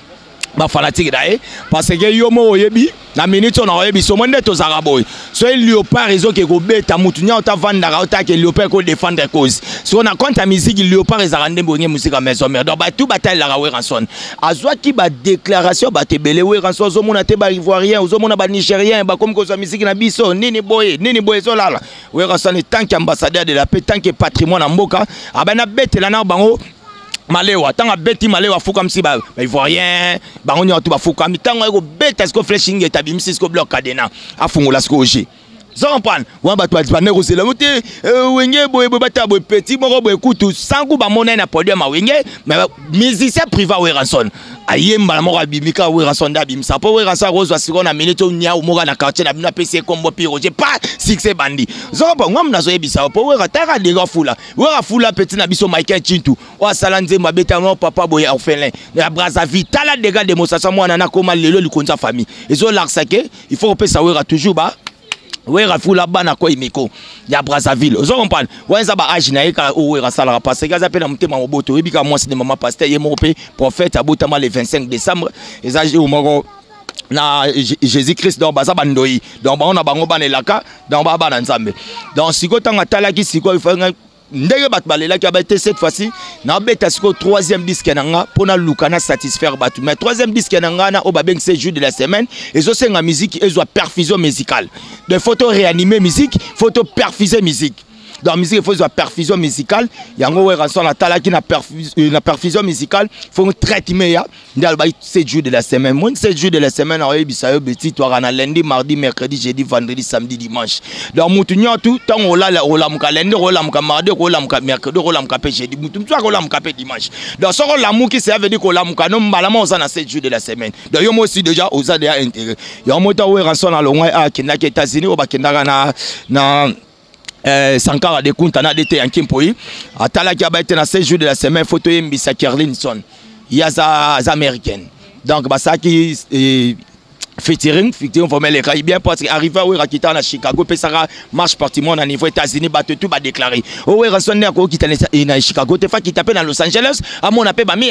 bafanatike na ye, parce que yo moko oyebi na minute oyo na oyebi so mo nde tozalaka boye. So Léopard ezoke kobeta, mutu nya otavandaka otake Léopard kodéfendre cause. Siko na compte ya musique, Léopard ezalaka nde bonge musique ya Maison Mère. Donc batu batalelaka Werrason. Azwaki badéclaration bato ebele. Werrason ozomona te, baivoirien ozomona, banigérien bakomi kozwa musique na biso, nini boye, nini boye ezolala. Werrason, tant que ambassadeur de la paix, tant que patrimoine na mboka, abana betela na bango malewa. Ntango abeti malewa, afukamisi baivoirien bango nyonso tu bafukami. Ntango aye kobeta siko flèche ingeta, abimisi siko bloc cadenas, afungola siko g. Oza comprendre? Wana bato bande kozela mo te Wenge boye boye, bata boye, petit moko boye kutu sanku bamona ye na podium ya Wenge. Mais musicien privé Werrason ayemba na moko abimi kaka Werrason nde abimisa, mpo Werrason akozwa sikoyo na minute oyo niau moko na quartier na bino, apesi ye kombo Pi Roger, pa succès bandi. Oza comprendre? Ngamu nazoyebisa yo mpo Wera taka dega fula Wera fula petit na biso Michael Chintu oyo asala nzembo abeta mo papa boye orphelin ya Brazzaville. Tala dega démonstration mwana nakoma lelo likonzi ya famille. Ezolakisa ke il faut kopesa Wera toujours ba Wera fula bana ko imiko ya Brazzaville. Ozo comprendre? Wana eza ba age na ye kaka oyo Wera asalaka, parce que aza mpe na motema moboto. Oyebi kaka mwasi de mama pasteur, ye moko mpe prophète, abotama le 25 décembre, eza jour moko na Jésus Christ. Donc baza bandoi, donc bango na bango bana elaka, donc baa bana Nzambe. Donc sikoyo ntango atalaki sikoyo ndenge bato balelaki, aba te cette fois-ci nabeta sikoyo troisième disque na nga mpo naluka na satisfaire bato. Mais troisième disque na nga na oyo babengisi jour de la semaine, ezosenga musique ezwa perfusion musicale. Donc faut to réanimer musique, faut to perfuser musique. Donc musique, il faut ezwa perfusion musicale. Yango Werrason atalaki na perfusion musicale, faut traitement ya nde alobaki 7 jours de la semaine. Moi, 7 jours de la semaine, aoyebisa yo beti twaka na lundi, mardi, mercredi, jeudi, vendredi, samedi, dimanche. Donc mutu nyonso ntango olala, olamuka lundi, olamuka mardi, olamuka mercredi, olamuka mpe jeudi, mutu mosusu akolamuka mpe dimanche. Donc soki olamuki, cela veut dire kolamuka no mbalama oza na 7 jours de la semaine. Donc yo mosi déjà oza déjà intégré. Yango mota Werrason alongwa, akendaki États-Unis oyo bakendaka na Sankara de Kunta na DT Yanki Mpoi. Atalaki aba ete na 7 jours de la semaine faut toyembisa Kerlinson, ye aza américaine. Donc basalaki eh, Featuring, featuring vraiment elekaki bien parce que arrivé Wera kita na Chicago pesaka marche parti na niveau États-Unis, bato tout ba déclaré o Wera so nde akokita na Chicago te, fa kita pe na Los Angeles, amona pe ba mi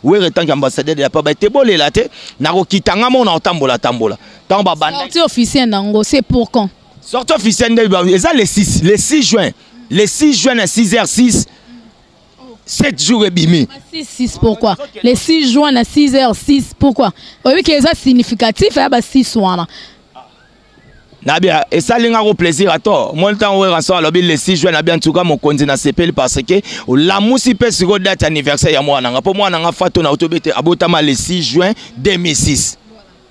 Wera tant qu'ambassadeur de la paix, ba te bolela te nakokita nga mona otambola tambola ntango babanda. Sortie officielle nango, c'est pour quand? Sortie officielle nde eza le 6, le 6 juin, le 6 juin na 6h06, 7 jours ebimi. 6 6, pourquoi le 6 juin na 6h06? Pourquoi? Oyebi ke eza significatif ya ba 6 wana. Nabia esali nga ko plaisir ato moi ntango Wera so alobi le 6 juin, nabia ntuka mokonzi nasepeli parce que olamusi mpe sikoyo date anniversaire ya mwana nga, mpo mwana nga fato na otobi ete abotama le 6 juin 2006.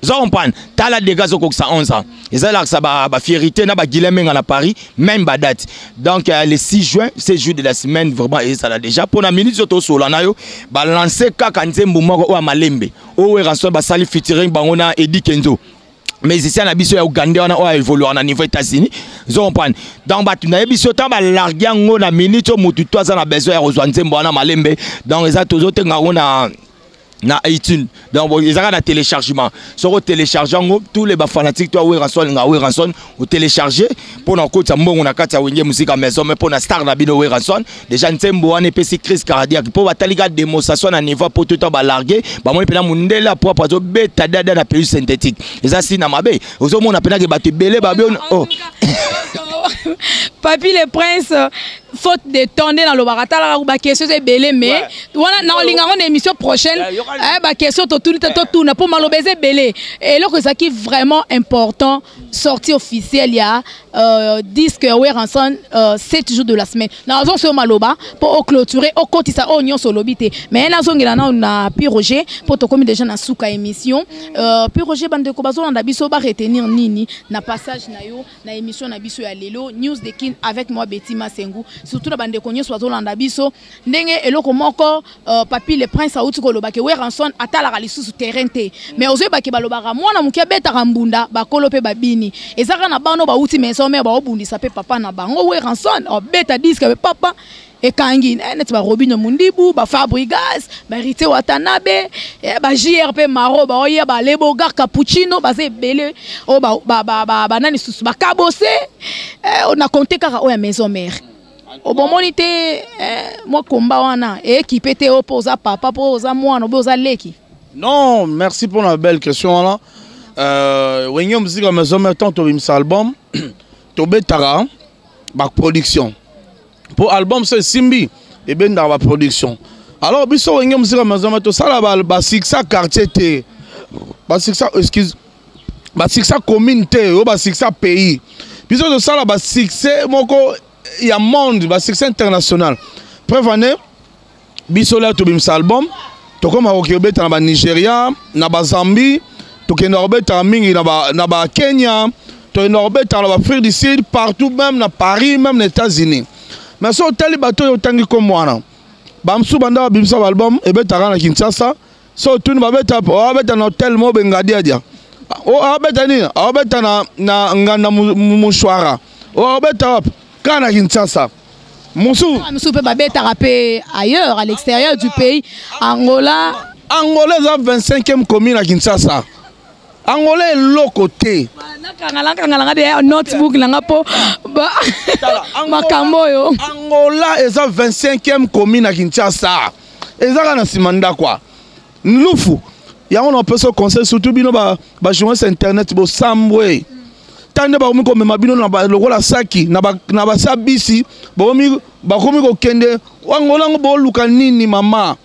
Oza comprendre? Tala dega azokokisa 11 ans, ezalakisa bafierité na bagile menga na Paris, même badate. Donc le 6 juin, ce jour de la semaine vraiment ezala déjà. Mpona minute oyo tosola na yo, balance kaka nzembo moko oyo ya malembe oyo Werrason basali featuring bango na Eddy Kenzo, musicien na biso ya Uganda wana oyo aévoluer na niveau États-Unis. Ozo comprendre? Donc bato nayebi so ntango balarge yango na minute oyo, motu to aza na besoin ya kozwa nzembo wana malembe. Donc eza tozotenga yango na iTunes, donc ezalaka na téléchargement. Soki otélécharge yango, tous les bafanatiques to ya Werrason alinga Werrason, otélécharge mpona okotisa mbongo na kati ya Wenge Musica Maison, mais mpona star na bino Werrason. Déjà nzembo wana epesi crise cardiaque mpo batali ka démonstration na niveau po to balarge, bamoni mpena mondele propre azobeta dada na pelouse synthétique. Eza si na mabe, ozomona mpenake bato ebele babe oh. Papi le Prince, faute de temps nde nalobaka, talaka baquestion eza ebele, mais wana naolinga yango na émission prochaine. Baquestion totuni te, totuna mpo maloba eza ebele. Eloko ezalaki vraiment important, sortie officielle ya disque ya Werrason, 7 jours de la semaine. Nazongi oyo maloba mpo oclôturer, okotisa oyo nyonso olobi te, mais nazongela nano na Pi Roger mpo tokomi déjà na suka émission. Pi Roger, bandeko bazolanda biso baretenir nini na passage na yo na émission na biso ya lelo, News de Kin avec moi Betty Masengu? Surtout na bandeko nyonso bazolanda biso, ndenge eloko moko Papi le Prince auti koloba ke Werrason atalaka lisusu terrain te, mais ozoyebake balobaka mwana moke abetaka mbunda, bakolo mpe babini. Eza kaka na bano bauti Maison Mère, baobundisa mpe papa na bango Werrason obeta disque mpe papa ekangi neti barobino Mundibu, bafabrigas, baheritier Watanabe, ba JR mpe maro baoya, balebogar Cappuccino, baza ebele oyo banani susu bakabose na konte kaka oyo ya Maison Mère. Obomoni te mwa komba wana ekipe te oyo mpo oza papa, mpo oza mwana obe oza leki? Non, merci pour la belle question wana. Wenge Musica Maison Mère, tant tobimisa album, tobetaka baproduction mpo album so esimbi, ebendaka baproduction. Alors biso Wenge Musica Maison Mère tosala basuccès quartier te, basuccès, excuse, basuccès commune te, oyo basuccès pays. Biso tosala basuccès moko ya monde, basuccès international. Preuve ane, biso lea tobimisa album, tokóma koki kobeta na banigeria, na bazambie, tokenda kobetaka mingi na bakenya, tokenda kobetaka na baafrique du Sud, partout, même na Paris, même na États-Unis. Mais so otali bato oyo otangi kombo wana, bamosusu banda babimisa baalbum, ebetaka na Kinshasa. So otuni, babeta, abeta na hotel mo bengadiadia, abeta nini, abeta na nganda mushwara, abeta wapi, kaka na Kinshasa. Mosusu Mosusu mpe babetaka mpe ailleurs, à l'extérieur du pays, Angola. Angola eza 25e commune ya Kinshasa. Angola eloko te. Nakangala de notebook nanga mpo makambo oyo. Angola eza 25e commune ya Kinshasa, eza kaka na nsima ndako lufu yango. Na opesa conseil, surtout bino bajournaliste internet, bosambwe ntango nde bakomi komema bino lokola saki na basa bisi, bakomi kokende Angola yango, boluka nini mama?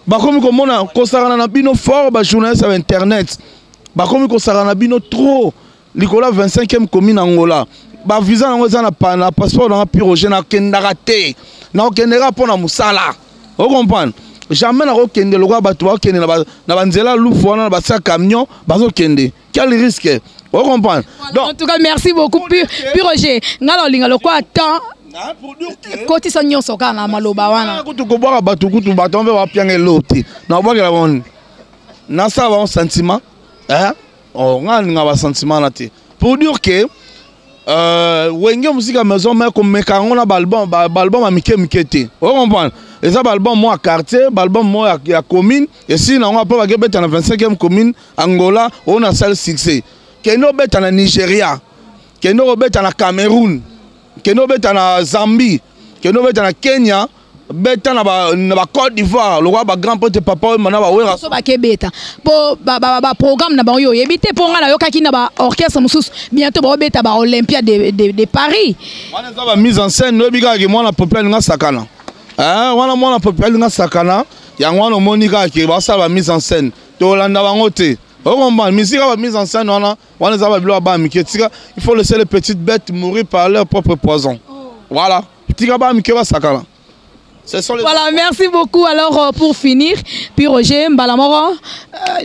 Bakomi komona kosakana na bino fort. Bajournaliste ya internet bakomi kosakana na bino trop likolo ya 25e commune Angola. Bavisa yango eza na passeport nanga Pi Roger. Nakendaka te, nakokendeka mpo na mosala, ocomprendre? Jamais nakokende lokola bato bakokende na banzela lufu wana na basia camion bazokende. Quel risque, ocomprendre? Donc en tout cas, merci beaucoup Pi Roger. Nga na olinga lokola temps kotisa nyonso kaka na maloba wana. Kutu kobwaka bato, kutu bato mpe bapianga elo te, nakobwakela bango, nasala bango sentiment. Oh, nga nalinga basentiment na te. Pour dire que Wenge Musica Maison Mère, komeka yango na baalbum ya mike mike te, ocomprendre? Eza baalbum moko ya quartier, baalbum moko ya commune. Esili nango, apo bakebeta na 25e commune, Angola, oyo nasali succès. Kende obeta na Nigeria, kende obeta na Cameroun, kende obeta na Zambie, kende obeta na Kenya, beta na ba Côte d'Ivoire, lokola ba grand pote Papa Oyo na bawera. So bakebeta mpo baprogramme na bango, yo oyebi te, mpo ngai nayokaki na baorchestre mosusu, bientôt baobeta baOlympia de Paris. Wana eza bamise en scène. Oyebi kaka ke mwana popi alinga sakana. Wana mwana popi alinga sakana, yango wana omoni kaka ke basala bamise en scène. Tolanda bango te, okomba misika bamise en scène wana. Wana eza babiloko ya bana mike. Tika, il faut laisser les petites bêtes mourir par leur propre poison. Voilà, tika bana mike basakana. Ce sont les Voilà, merci beaucoup. Alors, pour finir, puis Roger, Mbalamoro,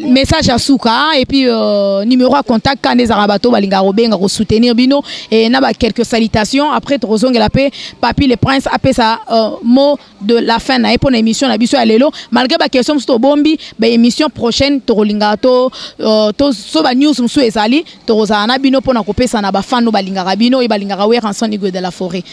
message à Souka, et puis numéro à contact, quand les Arabato, Balinga Robin, soutenir bino, et na ba quelques salutations. Après, Trozong et la paix, Papi le Prince, après ça, mot de la fin, na, et pour l'émission, na biso ya lelo, malgré ba question, to bombi, ba émission prochaine, to to, to, so ba news, msu ezali, to rozana bino, pour na kopesa na ba fan, no balinga rabino, et balinga Werrason, de la forêt.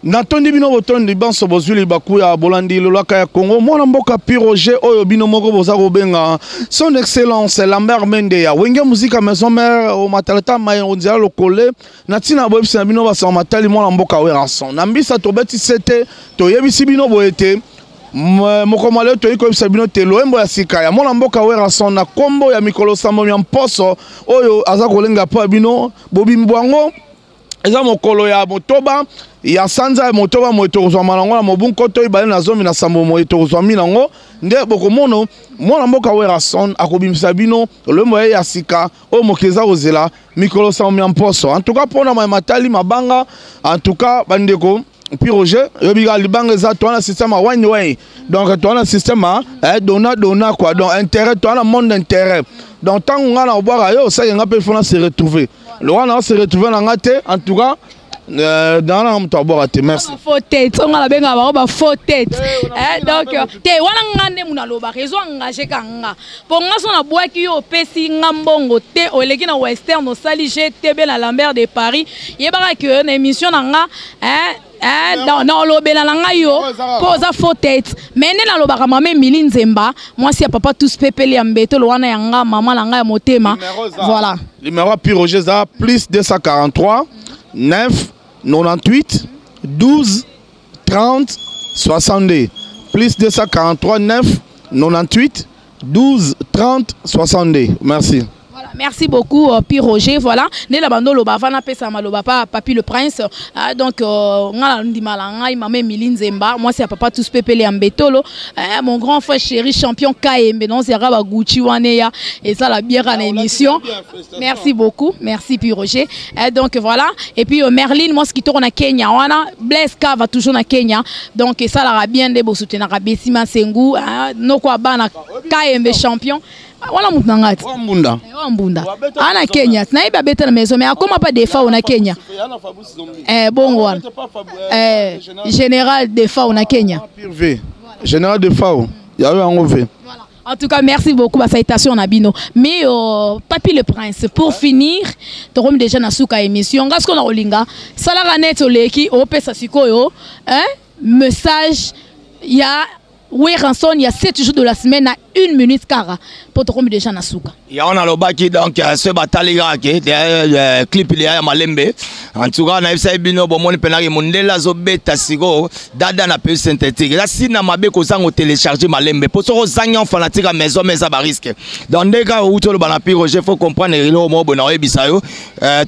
Natondi bino botondi banso bozwi libaku ya bolandi lolaka ya Congo. Mwana mboka Piroger, oyo bino moko boza kobenga Son Excellence Lambert Mende ya Wenge Musica Maison Mère, omatalata mai onzela lokole na ntina boyebisi na bino basanga matali mwana mboka Werrason na mbisa. Tobeti sete, toyebisi bino boye te. Mokolo lelo toyei koyebisa bino te loyembo ya sika ya mwana mboka Werrason na nkombo ya mikolo sambo ya mposo oyo aza kolenga mpo ya bino. Bobimbo yango eza mokolo ya 8 ya sanza ya 8 moye tokozwama nango na mobu 2017. Moye tokozwami nango nde bokomona mwana mboka Werrason akobimisa bino loyembo ye ya sika oyo mokili eza kozela, mikolo 7 ya mposo. En tout cas, mpona maye matali mabanga, en tout cas bandeko, puis Roger yobi kaka libanga eza toa na système ya wine wine, donc toa na système ya dona dona quoi, donc intérêt, toa na monde intérêt. Donc ntango ngai na kobwaka yo, osaki nga mpe fona se retrouver lokola na se retrouver na nga te. En tout cas, dans moto abwaka te. Merci. Faux tête, onga nabengaka bango ba faux tête. Donc te wana nga nde muna alobaka, ezo engage ka nga, mpo nga so nabwaki yo, opesi nga mbongo te, oleki na Western, osali GTB na Lambert de Paris, yebaka ke na émission na nga na olobela na ngai yo mpo oza faux tête. Mais nde nalobaka, mama Emili Nzemba, mwasi ya papa tous pepele ya mbetolo wana ya nga, mama na ngai ya motema, voilà. Numéro ya Piroger eza plus 243 9 98 12 30 62, plus 243 9 98 12 30 62. Merci. Voilà, merci beaucoup Pi Roger. Voilà, né la bando loba vana pesa maloba pa Papi le Prince. Ah, donc ngala ndimala ngai mama Emilie Nzemba, moi c'est papa tous pepele ya mbetolo. Ah, mon grand frère chéri champion KMB non c'est ba Gucci wane ya et ça la bière à l'émission. Merci beaucoup, merci Pi Roger. Ah, donc voilà, et puis Merlin, moi ce qui tourne à Kenya wana, Blaise K va toujours na Kenya. Donc ça la bien de soutenir Besima Sengu, ah, noko bana KMB champion. Wana mutu na ngai. Wa mbunda. Wa mbunda ana Kenya, nayebi abeta na maison, mais akoma pa Defao na Kenya. Bongo wana général Defao na Kenya. V général Defao yayo yango v. Voilà. En tout cas, merci beaucoup ba salutation na bino. Mais Papi le Prince, pour finir, tokomi déjà na suka émission. Nga siko na olinga, salaka net oleki opesa sikoyo, hein, message ya Werrason, il y a 7 jours de la semaine à 1 minute kara po tokomi déjà na suka. Yango nalobaki, donc so batali kaka ke clip leya ya malembe. En tout cas, nayebisaki bino, bomoni mpenaki mondele azobeta sikoyo dada na pays synthétique. Eza sina mabe kozanga otélécharge malembe, mpo soki ozangi en fanatique ya maison, mais eza barisque. Donc nde kaka outi oloba na Piroger, faut comprendre eloko moko boye na oyebisa yo.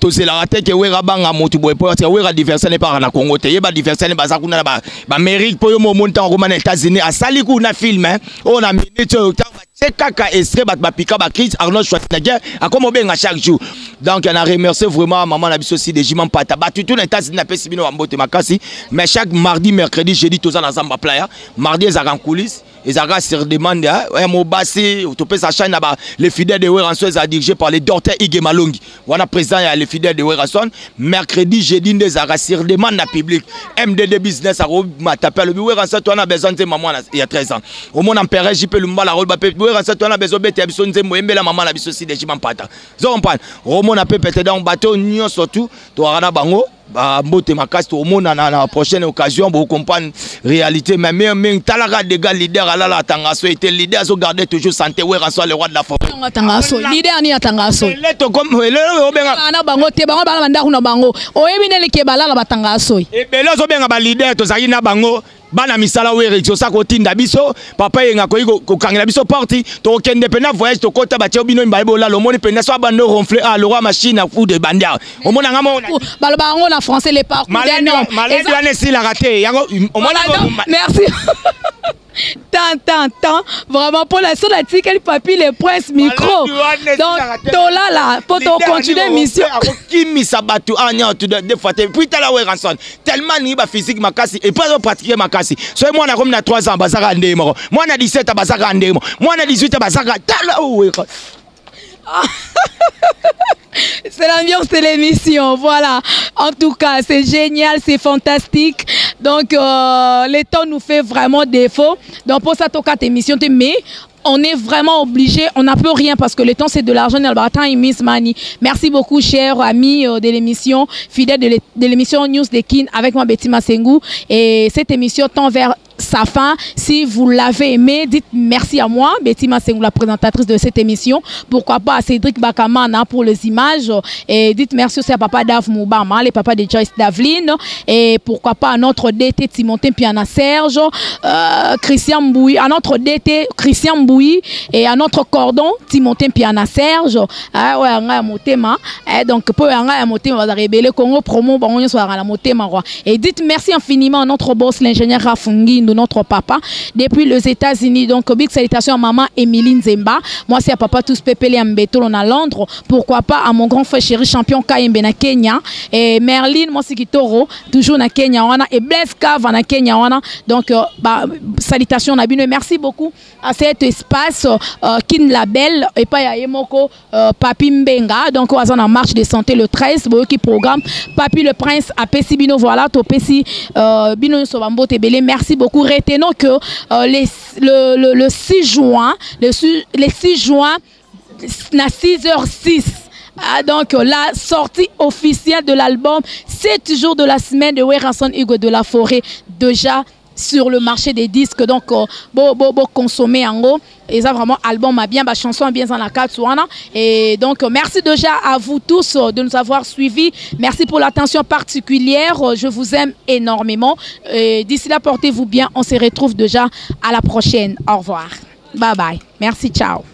Tozelaka te ke Wera banga motu boye, mpo Wera diversaire ne paka na Congo te. Yeba diversaire ne baza kuna na baamérique, mpo yo mo omoni ntango akoma na États-Unis, asali kuna film oyo na minute oyo, ntango batie kaka extrait, bato bapika bacrise. Arnold Schwarzenegger akoma obenga chaque jour. Donc na remercier vraiment mama na biso si de Jima Mpata, bato tu na États-Unis, napesi bino bambote makasi. Mais chaque mardi, mercredi, jeudi, toza na Zamba Playa. Mardi ezalaka en coulisse, ezalaka sur demande ya mobasi. Topesa chaîne na ba les fidèles de Werrason, ezala dirigé par le docteur Ige Malongi wana, président ya les fidèles de Werrason. Mercredi, jeudi nde ezalaka sur demande na public. MDD Business akomata mpe alobi: "Werrason, to wana besoin nzembo mwana ya 13 ans." Omona mpere JP Lumbala akoloba mpe: "Werrason, to wana besoin bete ya biso nzembo, oyembela mama na biso si de Jima Mpata." Zo comprendre, omona mpe peut-être. Donc bato nyonso tu toaka na bango. Bambote makasi, tomonana na prochaine occasion, bocomprendre réalité. Mais mingi mingi, talaka dega leader alala atanga so ete leader azogarde toujours santé. Werrason, le roi de la forêt. Atanga so leader ni atanga so. Obenga na bango te, bango bala bandako na bango, oyebi ndenge balala batanga soi. Ebele ozobenga baleader, tozalaki na bango bana misala. Were osa kotinda biso, papa Yenga akoki kokangela biso porte, tokokende mpena voyage, tokota, batie bino mibale, bolala. Omoni mpena so abando ronfle, ah, le roi machine afude ebandi awa, omonanga mo. Baloba yango na français, le parcours. Maladi wana esilaka te yango. Omona, merci tant tant tant vraiment pour la seule atikeli Papi le Prince micro. Donc tolala po tocontinue mission. Akokimisa bato anya deux fois te. Puis tala Werrason, tellement alingi baphysique makasi et puis azopratiquer makasi. Soki mwana akomi na 3 ans, bazaka ndenge moko, mwana 17 bazaka ndenge moko, mwana 18 bazaka. Tala Wera. C'est l'ambiance de l'émission, voilà. En tout cas, c'est génial, c'est fantastique. Donc, le temps nous fait vraiment défaut. Donc, pour ça, quatre émission, mais on est vraiment obligé, on n'a plus rien parce que le temps, c'est de l'argent. Merci beaucoup, chers amis de l'émission, fidèles de l'émission News de Kin avec moi, Betty Masengu. Et cette émission tend vers sa fin. Si vous l'avez aimé, dites merci à moi, Betty Masengu, la présentatrice de cette émission. Pourquoi pas à Cédric Bakamana pour les images. Et dites merci aussi à Papa Dav Moubama, les papas de Joyce Davline. Et pourquoi pas à notre DT Timothée Piana Serge, Christian Mbouy, à notre DT Christian Mbouy et à notre cordon Timothée Piana Serge. Ah ouais, nga motema. Eh, donc pour nga motema va rebeller Congo promo bango nyonso la motema roi. Et dites merci infiniment à notre boss, l'ingénieur Rafungi, notre papa depuis les États-Unis. Donc big salutation à maman Émilie Nzemba. Moi, c'est à papa tous Pepele Mbetolo à Londres. Pourquoi pas à mon grand frère chéri champion Kayembe na Kenya et Merlin Mosikitoro toujours na Kenya wana et Blaise Kava na Kenya wana. Donc bah, salutations na bino. Merci beaucoup à cet espace Kin Label et pas ya Yemoko Papi Mbenga. Donc on en marche de santé le 13 boyoki programme Papi le Prince apesi bino, voilà, topesi bino nyonso bambote ebele. Merci beaucoup. Retenons que les, le 6 juin, le 6 juin na 6h06, ah, donc la sortie officielle de l'album 7 jours de la semaine de Werrason Hugo de la Forêt, déjà sur le marché des disques. Donc bo bo bo consommer yango, eza vraiment album a bien, ba chanson bien dans la carte wana. Et donc merci déjà à vous tous de nous avoir suivis. Merci pour l'attention particulière, je vous aime énormément et d'ici là, portez-vous bien. On se retrouve déjà à la prochaine. Au revoir, bye bye, merci, ciao.